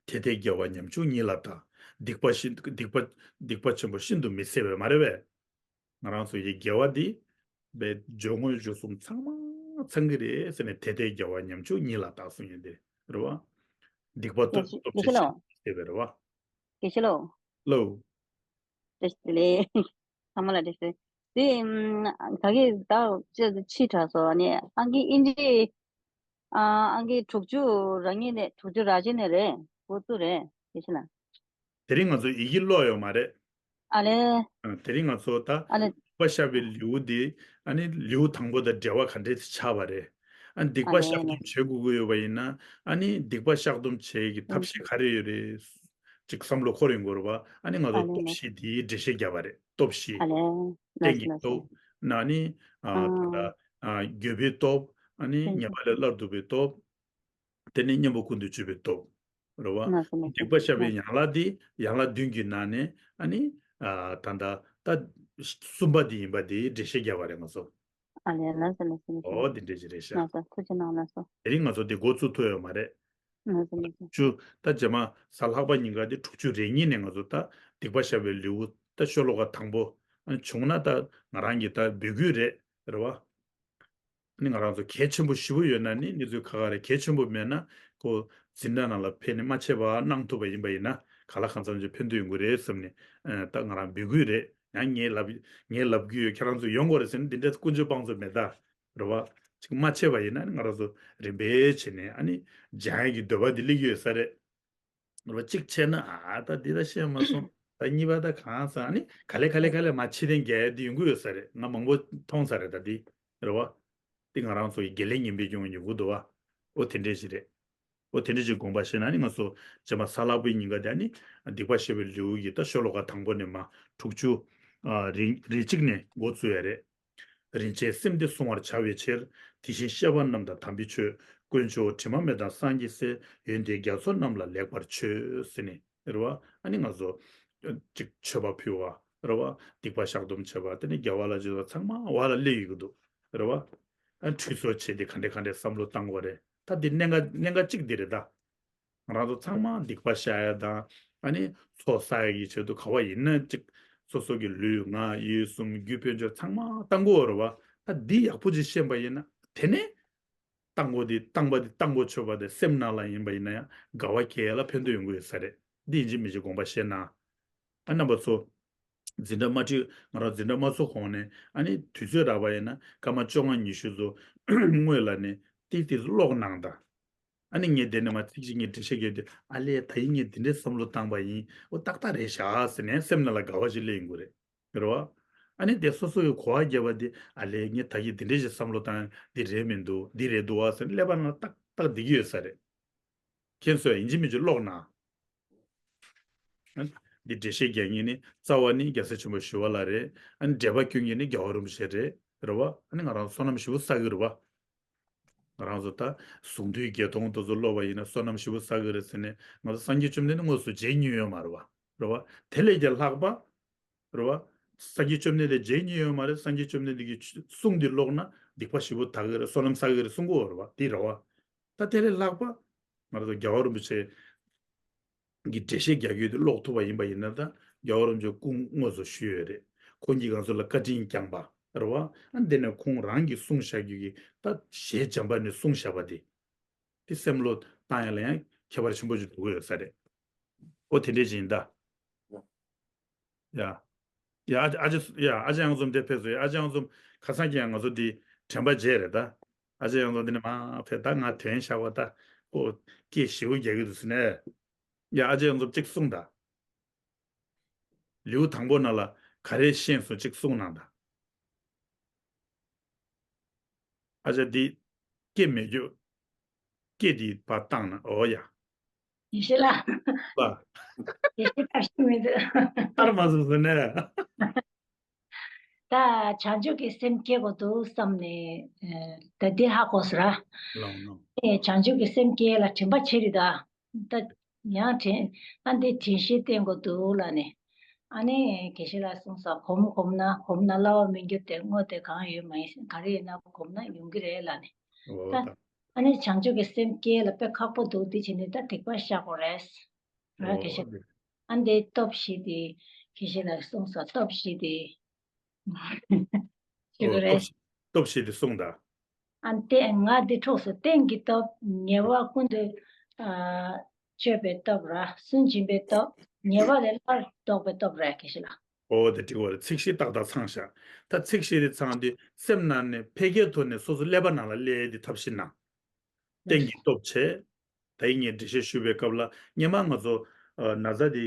དེ་ལྟས་དགེ་བ་ཉམ་ཆུང་ཉིད་ལ་བལྟ། སྡིག་པ་ཤིན་སྡིག་པ་སྡིག་པ་ཆེན་པོ་ཤིན་ཏུ་མི་བཟད་པས་མ་རེད་པས། ང་རང་ཚོ་ཡི་དགེ་བ་འདི་བའི་སྦྱོར་དངོས་སྦྱོར་གསུམ་ཚང་མ་ཚང་གི་རེད་ཟེར་ནས་དེ་ལྟས་དགེ་བ་ཉམ་ཆུང་ཉིད་ལ་བལྟ་གསུང་ཡ་འདི་རེད་བ། སྡིག་པ་སྟོབས་སྟོབས་ཆེ་ཞིག་བཟད་པས་རེད་བ། དགེ་བཤེས་ལགས། ལོ། བཀྲ་ཤིས་བདེ་ལེགས། ཚང་མ་ལ་བཀྲ་ཤིས་བདེ་ལེགས། དེ་ད་གིན་ད་ཅི་ཕྱི་དྲགས་སོང་ནས་ཨང་ཀི་ཨིན་ཇི། ཨ་ཨང་ཀི་དྲུག་ཅུ་ར་གཉིས་ནས་དྲུག་ཅུ་ར་གཅིག་ནས་རེད། འགོ་བཙུགས་རེད། དེ་ཕྱིན་ན། དེ་རིང་ང་ཚོ་ཡི་གེ་ཀློག་ཡོད་མ་རེད། ཨ་ལས། ཨ། དེ་རིང་ང་ཚོ་ད་ཨ་ལས། སྡིག་པ་བཤགས་པའི་ལེའུ་དེ་ཨ་ནི་ལེའུ་དང་པོ་དང་འབྲེལ་བ་ག་འདྲས་ཆགས་པ་རེད། ཨ་ནི་སྡིག་པ་ཨ་ལས་བཤགས་སྡོམ་བྱེད་དགོས་ཀྱི་ཡོད་པ་ཡིན་ན་ཨ་ནི་སྡིག་པ་བཤགས་སྡོམ་བྱེད་ཀྱི་ཐབས་ཤེས་ག་རེ་ཡོད་རེད། ཅིག་བསམ་བློ་འཁོར་ཡོང་གི་རེད་བ། ཨ་ནི་ང་ཚོ་ཨ་ལས་སྟོབས་ལས། བཞི་དེའི་འགྲེལ་བཤད་བརྒྱབ་པ་རེད། སྟོབས་བཞི། ཨ་ལས། རྟེན་གྱི་ལགས་སོ་ལགས་སོ། སྟོབས། ན་ནི་ཨ་ད་ལྟ་ཨ་འགྱོད་པའི་སྟོབས། ཨ་ནི་ཉེས་པ་ལས་སླར་འདུ་བའི་སྟོབས། དེ་ནི་གཉེན་པོ་ཀུན་ཏུ་སྤྱོད་པའི་སྟོབས། རེད་བ། ལགས་སོ་ལགས་སོ། སྡིག་པ་བཤགས་པའི་ཡན་ལག་འདི་ཡན་ལག་བདུན་གྱི་ནང་ནས་ཨ་ནི་ཨ་ད་ལྟ་ད་གསུམ་པ་འདི་ཡིན་པ་འདི་འགྲེལ་བཤད་བརྒྱབ་པ་རེད་ང་ཚོ། ཨ་ལས། ལགས་སོ་ལགས་སོ་ལགས་སོ། ཨོ་འདི་འདྲས་ཅིག་རེད་ཤག་ལགས་སོ། ཐུགས་རྗེ་གནང་། ལགས་སོ། དེ་རིང་ང་ཚོ་འདི་འགོ་བཙུགས་ཐུབ་ཡོད་མ་རེད། ལགས་སོ་ལགས་སོ། དྲུག་ཅུ་ད་རྗེས་མ་གཟའ་ལྷག་པ་ཉིན་ཀ་འདི་དྲུག་ཅུ་རེ་གཉིས་ནས་ང་ཚོ་ད་སྡིག་པ་བཤགས་པའི་ལེའུ་ད་ཤོ་ལོ་ཀ་དང་པོ་ཨ་ནི་བྱུང་ན་ད་ང་རང་གི་ད་འབོད་སྐུལ་རེད། རེད་བ། ནི་ང་རང་ཚོ་གལ་ཆེན་པོ་ཞེ་པོ་ཡོད་ན་ནི་གནས་ཚུལ་ཁག་ཁག་རེད། གལ་ཆེན་པོ་མེད་ན་ཁོ་འཛིན་གྲྭ་ནང་ལ་ཕེབས་ནས་མ་ཆད་པ་གནང་ཐུབ་པ་ཡིན་པ་ཡིན་ན་ག་ལ་གང་འཚམ་ཅིག་ཕན་ཐོགས་ཡོང་གི་རེད་བསམ་ནས་ཨ་ད་ང་རང་འབོད་སྐུལ་རེད། ཡང་ངས་ལབ་ངས་ལབ་གི་ཡོད། ཁྱེད་རང་ཚོ་ཡོང་དགོས་རེད་ཟེར་ན་འདི་འདྲའི་ཀུན་སྤྱོད་སྤང་ཚུལ་མེད་ད། རེད་བ། ཅིག་མ་ཆད་པ་ཡིན་ན་ནི་ང་རང་ཚོ་རིམ་པས་བྱས་ནས་ཨ་ནི་སྦྱང་ཡག་གི་འདོད་པ་འདི་སླེབས་ཀྱི་ཡོད་ས་རེད། རེད་བ། གཅིག་བྱས་ན་ཨ་ད་འདི་ད་ཤེས་མ་སོང་། ད་གཉིས་པ་ད་གང་ཟེར་ཨ་ནི་ག་ལེ་ག་ལེ་ག་ལེ་མར་ཕྱི་ཐེངས་རྒྱག་ཡ་འདི་ཡོང་གི་ཡོད་ས་རེད། ང་མང་པོ་མཐོང་ས་རེད་ད་འདི། རེད་བ། འདི་ང་རང་ཚོ་ཡི་དགེ་ལས་ངན་པའི་སྐྱོན་ཡོང་གི་འདུག་བ། ཨོ་དེ་འདྲས་ཞིག་རེད། ཨོ་དེ་འདྲས་ཅིག་དགོངས་པ་བཞེས་ན་ནི་ང་ཚོ་རྗེས་མ་གཟའ་ལྷག་པའི་ཉིན་ཀ་དེ་ཨ་ནི་སྡིག་པ་བཤགས་པའི་ལེའུ་ཡི་ད་ཤོ་ལོ་ཀ་དང་པོ་ནས་མར་དྲུག་ཅུ་ཨ་རེ་རེ་གཅིག་ནས་འགོ་བཙུགས་ཡ་རེད། རིན་ཆེན་སེམས་འདི་བསྲུང་བར་བྱ་བའི་ཕྱིར། དེ་བཞིན་གཤེགས་པ་རྣམས་དང་དམ་པའི་ཆོས། དཀོན་མཆོག་དྲི་མ་མེད་དང་སངས་རྒྱས་སྲས། ཡོན་ཏན་རྒྱ་མཚོ་རྣམས་ལ་ལེགས་པར་མཆོད་ཟེར་ནས་རེད་བ། ཨ་ནི་ང་ཚོ་ཅིག་མཆོད་པ་ཕུལ་བ་རེད་བ། སྡིག་པ་བཤགས་སྡོམ་བྱེད་པ་དེ་ནི་རྒྱལ་བ་ལ་བརྗོད་པ་ཚང་མ་བ་ལ་སླེབས་ཡོད་ཀྱི་འདུག་རེད་བ། ཨ་ཁྲུས་གསོལ་བྱས་ཏེ་ག་འདྲས་ག་འདྲས་བསམ་བློ་བཏང་དགོས་རེད། ད་འདི་གནད་འགག་གནད་འགག་གཅིག་འདི་རེད་ད། ང་རང་ཚོ་ཚང་མ་སྡིག་པ་བཤགས་ཡ་དང་ཨ་ནི་ཚོགས་བསགས་ཡ་གི་ཆེད་དུ་ག་བ་ཡིན་ན་ཅིག་སོ་སོ་གི་ལུས་ངག་ཡིད་གསུམ་རྒྱུ་དཔལ་འབྱོར་ཚང་མ་བཏང་དགོས་རེད་བ། ད་འདི་ཡག་པོ་ཅིག་ཤེས་པ་ཡིན་ན་དེ་ནས་བཏང་དགོས་དེ་བཏང་པ་དེ་བཏང་དགོས་ཆོད་པ་དེ་སེམས་ནང་ལ་ཡིན་པ་ཡིན་ན་ཡང་དགའ་བ་སྐྱེ་ཡ་ལ་ཕན་ཐོགས་ཡོང་གི་ཡོད་ས་རེད། འདི་ཡིན་གཅིག་མིན་གཅིག་དགོངས་པ་བཞེས་ན། ཨ་རྣམ་པ་ཚོ། འཛིན་གྲྭ་མ་ཁྲིད་ང་རང་འཛིན་གྲྭ་མ་ཚུགས་གོང་ནས་ཨ་ནི་དུས་ཚོད་རག་པ་ཡིན་ན་སྐར་མ་བཅོ་ལྔ་ཉི་ཤུ་ཙམ་སྔོན་ལ་ནས་ཏིག་ཏིག་ཀློག་གནང་དང་། ཨ་ནི་ངས་དེ་ནས་མར་ཚིག་གཅིག་གཉིས་འགྲེལ་བཤད་རྒྱབ་དུས་ཨ་ལས་ད་ཡིན་ངས་འདི་འདྲའི་བསམ་བློ་བཏང་པ་ཡིན། འོ་ཏག་ཏག་རེད་ཤག་ཟེར་ནས་སེམས་ནང་ལ་དགའ་བ་ཞིག་སླེབས་ཡོང་གི་རེད། རེད་བ། ཨ་ནི་དེ་སོ་སོ་གི་གོ་བ་རྒྱབ་པ་འདི་ཨ་ལས་ངས་ད་གིན་འདི་འདྲའི་ཞིག་བསམ་བློ་བཏང་འདི་རེད་མི་འདུག་འདི་རེད་འདུག་བ་ཟེར་ནས་ཀླད་པ་ནང་ཏག་ཏག་བསྡད་ཀྱི་ཡོད་ས་རེད། ཁྱེད་ཚོས་ཡིན་གཅིག་མིན་གཅིག་ཀློག་གནང་། འདི་འགྲེལ་བཤད་རྒྱག་མཁན་ནི་རྩ་བ་ནི་རྒྱལ་སྲས་ཆེན་པོ་ཞི་བ་ལྷ་རེད། ཨ་ནི་འགྲེལ་པ་སྐྱོན་མཁན་ནི་རྒྱལ་བ་རིན་པོ་ཆེ་རེད། རེད་བ། ཨ་ནི་ང་རང་བསོད་ནམས་ཞེ་པོ་བསགས་ཀྱི་རེད་བ། ང་རང་ཚོ་ད་གཟུངས་འདུས་བརྒྱད་སྟོང་དེ་ཚོ་ཀློག་པ་ཡིན་ན་བསོད་ནམས་ཞེ་པོ་བསགས་ཀྱི་རེད་ཟེར་ནས་ང་ཚོ་སངས་རྒྱས་བཅོམ་ལྡན་འདས་དངོས་སུ་མཇལ་མྱོང་ཡོད་མ་རེད་བ། རེད་བ། དེ་ལས་ཀྱང་ལྷག་པ། རེད་བ། སངས་རྒྱས་བཅོམ་ལྡན་འདས་མཇལ་མྱོང་ཡོད་མ་རེད། སངས་རྒྱས་བཅོམ་ལྡན་འདས་ཀྱི་གསུང་འདི་ཀློག་ན་སྡིག་པ་ཞེ་པོ་དག་གི་རེད། བསོད་ནམས་བསགས་ཀྱི་རེད་གསུང་གི་ཡོད་རེད་བ། དེ་རེད་བ། ད་དེ་ལས་ལྷག་པ། ང་རང་ཚོ་རྒྱལ་བ་རིན་པོ་ཆེ་གི་འགྲེལ་བཤད་རྒྱག་རྒྱུ་དེ་ཀློག་ཐུབ་པ་ཡིན་པ་ཡིན་ན་ད་རྒྱལ་བ་རིན་པོ་ཆེ་སྐུ་དངོས་སུ་བཞུགས་ཡོད་རེད། ཁོང་གིས་ང་ཚོ་ལ་བཀའ་དྲིན་བསྐྱངས་པ་རེད་བ། ཨ་འདི་ནས་ཁོང་རང་གིས་གསུངས་བཞག་རྒྱུ་གི་ད་ཞལ་འཇམ་པ་ནས་གསུངས་བཞག་པ་དེ། དེ་བསམ་བློ་བཏང་ཡ་ལ་ཡང་ཁྱད་པར་ཆེན་པོ་ཞིག་འགྲོ་གི་ཡོད་ས་རེད། ཨོ་དེ་འདྲས་ཅིག་ཡིན་ད། ཡ། ཡ་ཨ་ཅེ་ཨ་ཅེ་ཡ་ཨ་ཅེ་གཡང་འཛོམས་དེ་ཕེབས་སོང་། ཡ་ཨ་ཅེ་གཡང་འཛོམས་ཁ་སང་ཀྱང་ང་ཚོ་འདི་དྲན་པ་བརྗེད་རེད་ད། ཨ་ཅེ་གཡང་འཛོམས་འདི་ནས་མར་ཕེབས་ད་ང་དོན་བཞག་པ་ད་ཁོ་སྐད་ཞེ་པོ་རྒྱག་གི་འདུག་ཟེར་ནས། ཡ་ཨ་ཅེ་གཡང་འཛོམས་གཅིག་གསུངས་ད། ལེའུ་དང་པོ་ནང་ལ་ག་རེ་ཤེས་སོང་གཅིག་གསུངས་གནང་དང་། ཨ་ཅག་འདི་སྐད་མེད་རྒྱུ། སྐད་འདི་ཕར་བཏང་ན་འོ་ཡ། ཡེ་ཤེས་ལགས། ལགས། ཡེ་ཤེས་ཐབས་ཤེས་མི་འདུག་ཨར་མ་སོང་ཟེར་ནས། ད་བྱང་ཆུབ་ཀྱི་སེམས་སྐྱེ་དགོས་འདུག་བསམ་ནས་ད་འདི་ཧ་གོ་སོང་ར། ལགས་ལགས། ཨེ་བྱང་ཆུབ་ཀྱི་སེམས་སྐྱེ་ལ་དྲན་པ་བྱེད་རེད་ད། ད་ཡང་དྲན་ཨ་འདི་དྲན་ཤེས་བསྟེན་དགོས་འདུག་ལབ་ནས། ཨ་ནི་དགེ་བཤེས་ལགས་གསུངས་སོང་། གོམས་གོམས་ན་གོམས་ན་སླ་བར་མི་འགྱུར་ཏེ། དངོས་དེ་གང་ཡོད་མ་ཡིན། ག་རེ་ཡིན་ན་གོམས་ན་ཡོང་གི་རེད་ལབ་ནས། འོ་ད་ད། ཨ་ནི་བྱང་ཆུབ་ཀྱི་སེམས་སྐྱེ་ལ་དཔེ་ཁག་པོ་འདུག་འདི་བྱས་ནས་ད་སྡིག་པ་བཤགས་དགོས་རེད། ར་དགེ་བཤེས། འོ་དེ། ཨ་འདི་སྟོབས་བཞི་དེ་དགེ་བཤེས་ལགས་གསུངས་སོང་། སྟོབས་བཞི་དེ། ཞུ་འོ་གི་རེད། སྟོབས་སྟོབས་བཞི་དེ་གསུངས་དང་། ཨ་ཏེ་ང་འདི་འཁྲུགས་སོ། རྟེན་གྱི་སྟོབས། ཉེ་བར་ཀུན་ཏུ་ཨ་སྤྱོད་པའི་སྟོབས་ར། སུན་འབྱིན་པའི་སྟོབས། ཉེ་བ་ལས་སླར་ལྡོག་པའི་སྟོབས་རེད་དགེ་བཤེས་ལགས། འོ་དེ་འགྲིག་པ་རེད། ཚིག་བཞི་ཏག་ཏག་ཚང་ཤག་ད་ཚིག་བཞི་དེ་ཚང་དུས་སེམས་ནང་ནས་འཕེལ་རྒྱས་ཐོག་ནས་སོ་སོ་ཀླད་པ་ནང་ལ་སླེབས་ཏེ་ཐབས་ཤེས་གནང་། རྟེན་གྱི་སྟོབས་ཆེ། ད་ཡིན་ངས་འགྲེལ་བཤད་ཞུ་བའི་སྐབས་ལ་སྔོན་མ་ང་ཚོ་ཨ་ན་ཚ་དེ་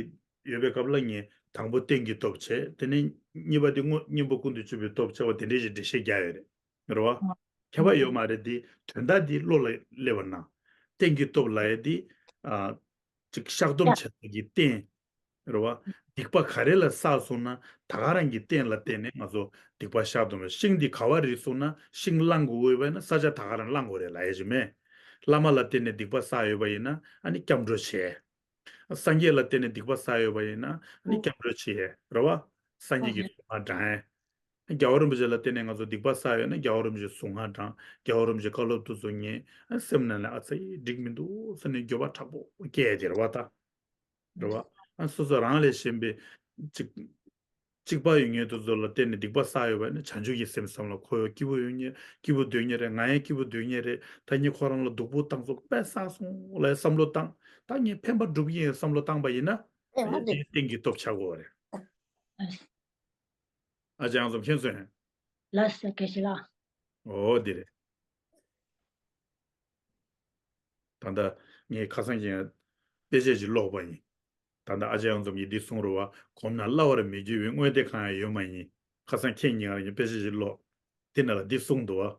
ཡོད་པའི་སྐབས་ལ་ངས་དང་པོ་རྟེན་གྱི་སྟོབས་ཆེ། དེ་ནས་གཉིས་པ་དེ་དངོས་གཉེན་པོ་ཀུན་ཏུ་སྤྱོད་པའི་སྟོབས་ཆེ་བ་དེ་འདྲའི་ཞིག་འགྲེལ་བཤད་རྒྱག་ཡོད་རེད། རེད་བ། ཁྱད་པར་ཡོད་མ་རེད་དེ། དོན་དག་འདི་བློ་ལ་སླེབས་པ་ན། རྟེན་གྱི་སྟོབས་ལབ་ཡ་དེ་ཨ་ཅིག་བཤགས་སྡོམ་བྱེད་ས་གི་རྟེན། རེད་བ། སྡིག་པ་ག་རེ་ལ་བསགས་སོང་ན་ད་ག་རང་གི་རྟེན་ལ་བརྟེན་ནས་ང་ཚོ་སྡིག་པ་བཤགས་སྡོམ་པ། ཤིང་འདི་ག་བ་རིལ་སོང་ན་ཤིང་བླང་དགོས་ཡོད་པ་ཡིན་ན་ས་ཆ་ད་ག་རང་བླང་དགོས་རེད་ལབ་ཡ་ཞིག་མེད། བླ་མ་ལ་བརྟེན་ནས་སྡིག་པ་བསགས་ཡོད་པ་ཡིན་ན་ཨ་ནི་སྐྱབས་འགྲོ་བྱས། སངས་རྒྱས་ལ་བརྟེན་ནས་སྡིག་པ་བསགས་ཡོད་པ་ཡིན་ན་ཨ་ནི་སྐྱབས་འགྲོ་བྱས་རེད་བ། སངས་རྒྱས་ཀྱི་གསུང་ང་དྲངས། རྒྱལ་བ་རིན་པོ་ཆེ་ལ་བརྟེན་ནས་ང་ཚོ་སྡིག་པ་བསགས་ཡོད་ན་རྒྱལ་བ་རིན་པོ་ཆེ་གསུང་ང་དྲངས། རྒྱལ་བ་རིན་པོ་ཆེ་བཀའ་སློབ་དེ་ཚོ་ཉན། ཨ་སེམས་ནང་ནས་ཨ་ཙི་འགྲིག་མི་འདུག་ཟེར་ནས་འགྱོད་པ་དྲག་པོ་སྐྱེས་ཏེ་རེད་བ་ད། རེད་བ། ཨ་སོ་སོ་རང་ལས་གཞན་པའི་གཅིག་གཅིག་པ་ཡོད་མཁན་དེ་ཚོ་ལ་བརྟེན་ནས་སྡིག་པ་བསགས་ཡོད་པ་ནི་བྱང་ཆུབ་ཀྱི་སེམས་བསམ་ལ། ཁོ་ཡང་སྐྱིད་པོ་ཡོད་མཁན། སྐྱིད་པོ་སྡོད་མཁན་རེད། ང་ཡང་སྐྱིད་པོ་སྡོད་མཁན་རེད། ད་ངས་ཁོ་རང་ལ་སྡུག་པོ་བཏང་སོང་། དཔེ་བསགས་སོང་ལབ་བསམ་བློ་བཏང་། ད་ངས་ཕན་པ་སྒྲུབ་ཀྱི་ཡིན་བསམ་བློ་བཏང་པ་ཡིན་ན། ཨེ་ཨ་ནི་དེ་རྟེན་གྱི་སྟོབས་ཆགས་ཀྱི་ཡོད་རེད། ཨ་ཅག་ཡང་ཚོ་མཁྱེན་སོང་ངས། ལགས་སོ་དགེ་བཤེས་ལགས། འོ་འདི་རེད། ད་ལྟ་ངས་ཁ་སང་ཀྱང་དཔེ་ཆ་ཞིག་ཀློག་པ་ཡིན། ད་ལྟ་ཨ་ཅག་ཡང་ཚོ་གིས་འདི་གསུངས་རེད་བ། གོམས་ན་སླ་བར་མི་འགྱུར་བའི། དངོས་དེ་གང་ཡང་ཡོད་མ་ཡིན། ཁ་སང་ཁྱེད་ཉིད་ཀྱིས་དཔེ་ཆ་ཞིག་ཀློག་དེ་ནང་ལ་འདི་གསུངས་འདུག་བ།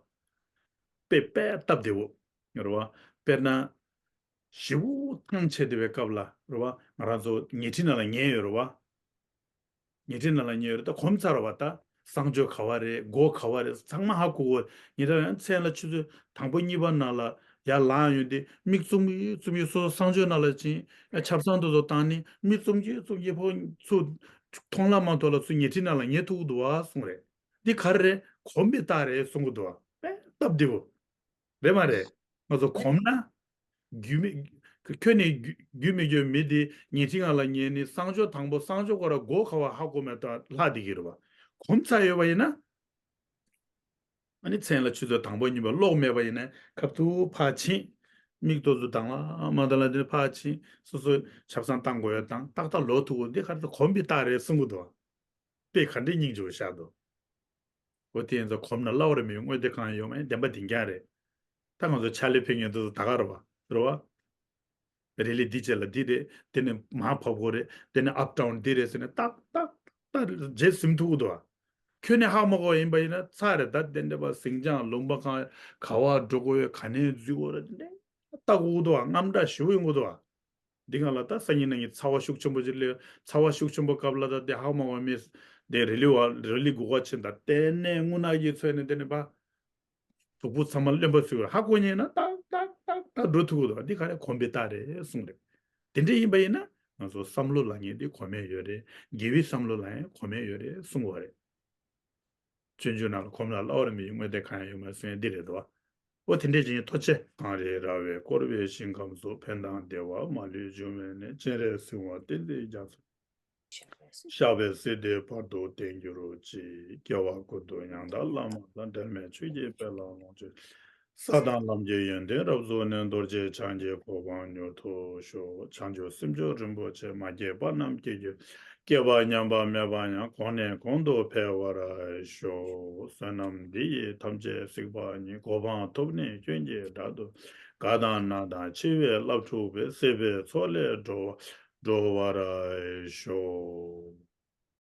དཔེ་དཔེ་སྟབས་བདེ་བོ། རེད་བ། དཔེར་ན། ཞེ་པོ་ཐང་ཆད་བསྡད་པའི་སྐབས་ལ་རེད་བ། ང་རང་ཚོ་ཉལ་ཁྲི་ནང་ལ་ཉལ་ཡོད་རེད་བ། ཉལ་ཁྲི་ནང་ལ་ཉལ་ཡོད་རེད། ད་གོམས་ཚར་བ། ད་གསང་སྤྱོད་ག་བ་རེད། སྒོ་ག་བ་རེད། ཚང་མ་ཧ་གོ་གོ། ཉེ་དག་ཡང་མཚན་ལ་ཆུ་ཚོད་དང་པོ་གཉིས་པ་ནང་ལ་ཡར་ལངས་ཡོང་དུས་མིག་བཙུམ་གྱིན་བཙུམ་གྱིན་སོ་སོ་གསང་སྤྱོད་ནང་ལ་ཕྱིན། ཆབ་གསང་དེ་ཚོ་བཏང་ནས་མིག་བཙུམ་གྱིན་བཙུམ་གྱིན་ཕོ་ཚུར་མཐོང་ལ་མ་མཐོང་ལ་ཚུར་ཉལ་ཁྲི་ནང་ལ་ཉལ་ཐུབ་ཀྱི་འདུག་བ་གསུངས་རེད། འདི་ག་རེ་རེད། གོམས་པའི་རྟགས་རེད་གསུང་གི་འདུག་བ། དཔེ་སྟབས་བདེ་བོ། རེད་མ་རེད། ང་ཚོ་གོམས་ན། རྒྱུས་མེད། ཁྱོན་ནས་རྒྱུས་རྒྱུས་མེད་ཀྱི་མི་དེ་ཉལ་ཁྲི་སྒང་ལ་ཉལ་ནས་གསང་སྤྱོད་དང་པོ་གསང་སྤྱོད་ཁོ་ར་སྒོ་ག་བ་ཧ་གོ་མེད་དང་ལྷག་བསྡད་ཀྱི་རེད་བ། གོམས་ཚར་ཡོད་པ་ཡིན་ན། ཨ་ནི་མཚན་ལ་ཆུ་ཚོད་དང་པོ་གཉིས་པ་ཀློག་མེད་པ་ཡིན་ན་ཁ་ཐུག་ཕར་ཕྱིན། མིག་ཏོ་ཚོ་དང་ལ་མ་དང་ལ་དེ་ཕར་ཕྱིན། སོ་སོའི་ཆབ་གསང་བཏང་དགོས་ཡ་དང་ཏག་ཏག་ལོག་ཐུབ་དགོས། འདི་ག་རེ་ད་གོམས་པའི་རྟགས་རེད་གསུང་གི་འདུག་དཔེ་ག་འདྲའི་སྙིང་རྗེ་བོ་ཤར་འདུག་འོ་དེ་ཡིན་ཙང་གོམས་ན་སླ་བར་མི་འགྱུར། དངོས་དེ་གང་ཡང་ཡོད་མ་ཡིན། བདེན་པ་འདི་རྐྱང་རེད། ད་ང་ཚོ་ཕྱག་ལས་ཕུལ་མཁན་དེ་ཚོ་ད་ག་རེད་བ། རེད་བ། རི་ལི་འདི་བྱས་ལ་འདི་རེད། དེ་ནས་མར་བབས་དགོས་རེད། དེ་ནས་ཨབ་ཌའོན་འདི་རེད་ཟེར་ནས་ཏག་ཏག་ཏག་རྗེས་ཟིན་ཐུབ་ཀྱི་འདུག་བ། ཁྱོན་ནས་ཧ་མ་གོ་བ་ཡིན་པ་ཡིན་ན་ཚར་རེད། ད་དེ་འདྲ་བ་ཟིང་ཆ་ལུང་པ་གང་ག་བ་འགྲོ་དགོས་ཡོད། ག་ནས་འཛུལ་དགོས་རེད། དེ་འདྲ་ལྟ་དགོས་ཀྱི་འདུག་བ། དངངས་སྐྲག་ཞེ་པོ་ཡོང་གི་འདུག་བ། འདི་སྒང་ལ་ད་སང་ཉིན་གནངས་ཉིན་ཚ་བ་ཤུགས་ཆེན་པོ་ཅིག་སླེབས། ཚ་བ་ཤུགས་ཆེན་པོ་སྐབས་ལ་ད་དེ་ཧ་མ་གོ་མི་དེ་རི་ལི་བ་རི་ལི་སྒུག་པ་ཕྱིན། ད་དེ་ནས་རྔུལ་ནག་གིས་ཚོས་ནས་དེ་ནས་ཕར་གཟུགས་པོ་ཚང་མ་རློན་པ་བཟོས། ཧ་གོ་ཉན་ན་ཏག་ཏག་ཏག་ཏག་འགྲོ་ཐུབ་ཀྱི་འདུག་འདི་ག་རེ་གོམས་པའི་རྟགས་རེད་གསུངས་རེད། དེ་འདྲ་ཡིན་པ་ཡིན་ན་ང་ཚོ་བསམ་བློ་ལ་ངེས་དེ་གོམས་ཡས་ཡོད་རེད། དགེ་བའི་བསམ་བློ་ལ་ཡང་གོམས་ཡས་ཡོད་རེད་གསུངས་པ་རེད། སྤྱོད་འཇུག་ནང་ལ་གོམས་ན་སླ་བར་མི་འགྱུར། དངོས་དེ་གང་ཡང་ཡོད་མ་གསུང་ཡས་འདི་རེད་དོ། འོ་དེ་འདྲས་ཀྱི་ཐུགས་རྗེ། གངས་རི་ར་བས་བསྐོར་བའི་ཞིང་ཁམས་སུ། ཕན་དང་བདེ་བ་མ་ལུས་འབྱུང་བའི་གནས། སྤྱན་རས་གཟིགས་དབང་བསྟན་འཛིན་རྒྱ་མཚོ། གཤེགས་པའི་སྲས་དེ་བར་དུ་བརྟན་གྱུར་ཅིག་སྐྱེ་བ་ཀུན་ཏུ་ཡང་དག་བླ་མ་དང་། འབྲལ་མེད་ཆོས་ཀྱི་དཔལ་ལ་ལོངས་སྤྱོད། ས་དང་ལམ་གྱི་ཡོན་ཏན་རབ་རྫོགས་ནས། རྡོ་རྗེ་འཆང་གི་གོ་འཕང་མྱུར་དུ་ཤོག་བྱང་ཆུབ་སེམས་མཆོག་རིན་པོ་ཆེ། མ་སྐྱེས་པ་རྣམས་སྐྱེ་གྱུར། སྐྱེས་པ་ཉམས་པ་མེད་པ་ཡང་། གོང་ནས་གོང་དུ་འཕེལ་བར་ཤོག་བསོད་ནམས་འདི་ཡིས་ཐམས་ཅད་གཟིགས་པ་ཉིད། གོ་འཕང་ཐོབ་ནས་སྐྱོན་གྱིས་བྲལ་དུ། རྒ་དང་ན་དང་འཆི་བའི་རླབས་འཁྲུགས་པའི། སྲིད་པའི་མཚོ་ལས་སྒྲོལ་སྒྲོལ་བར་ཤོག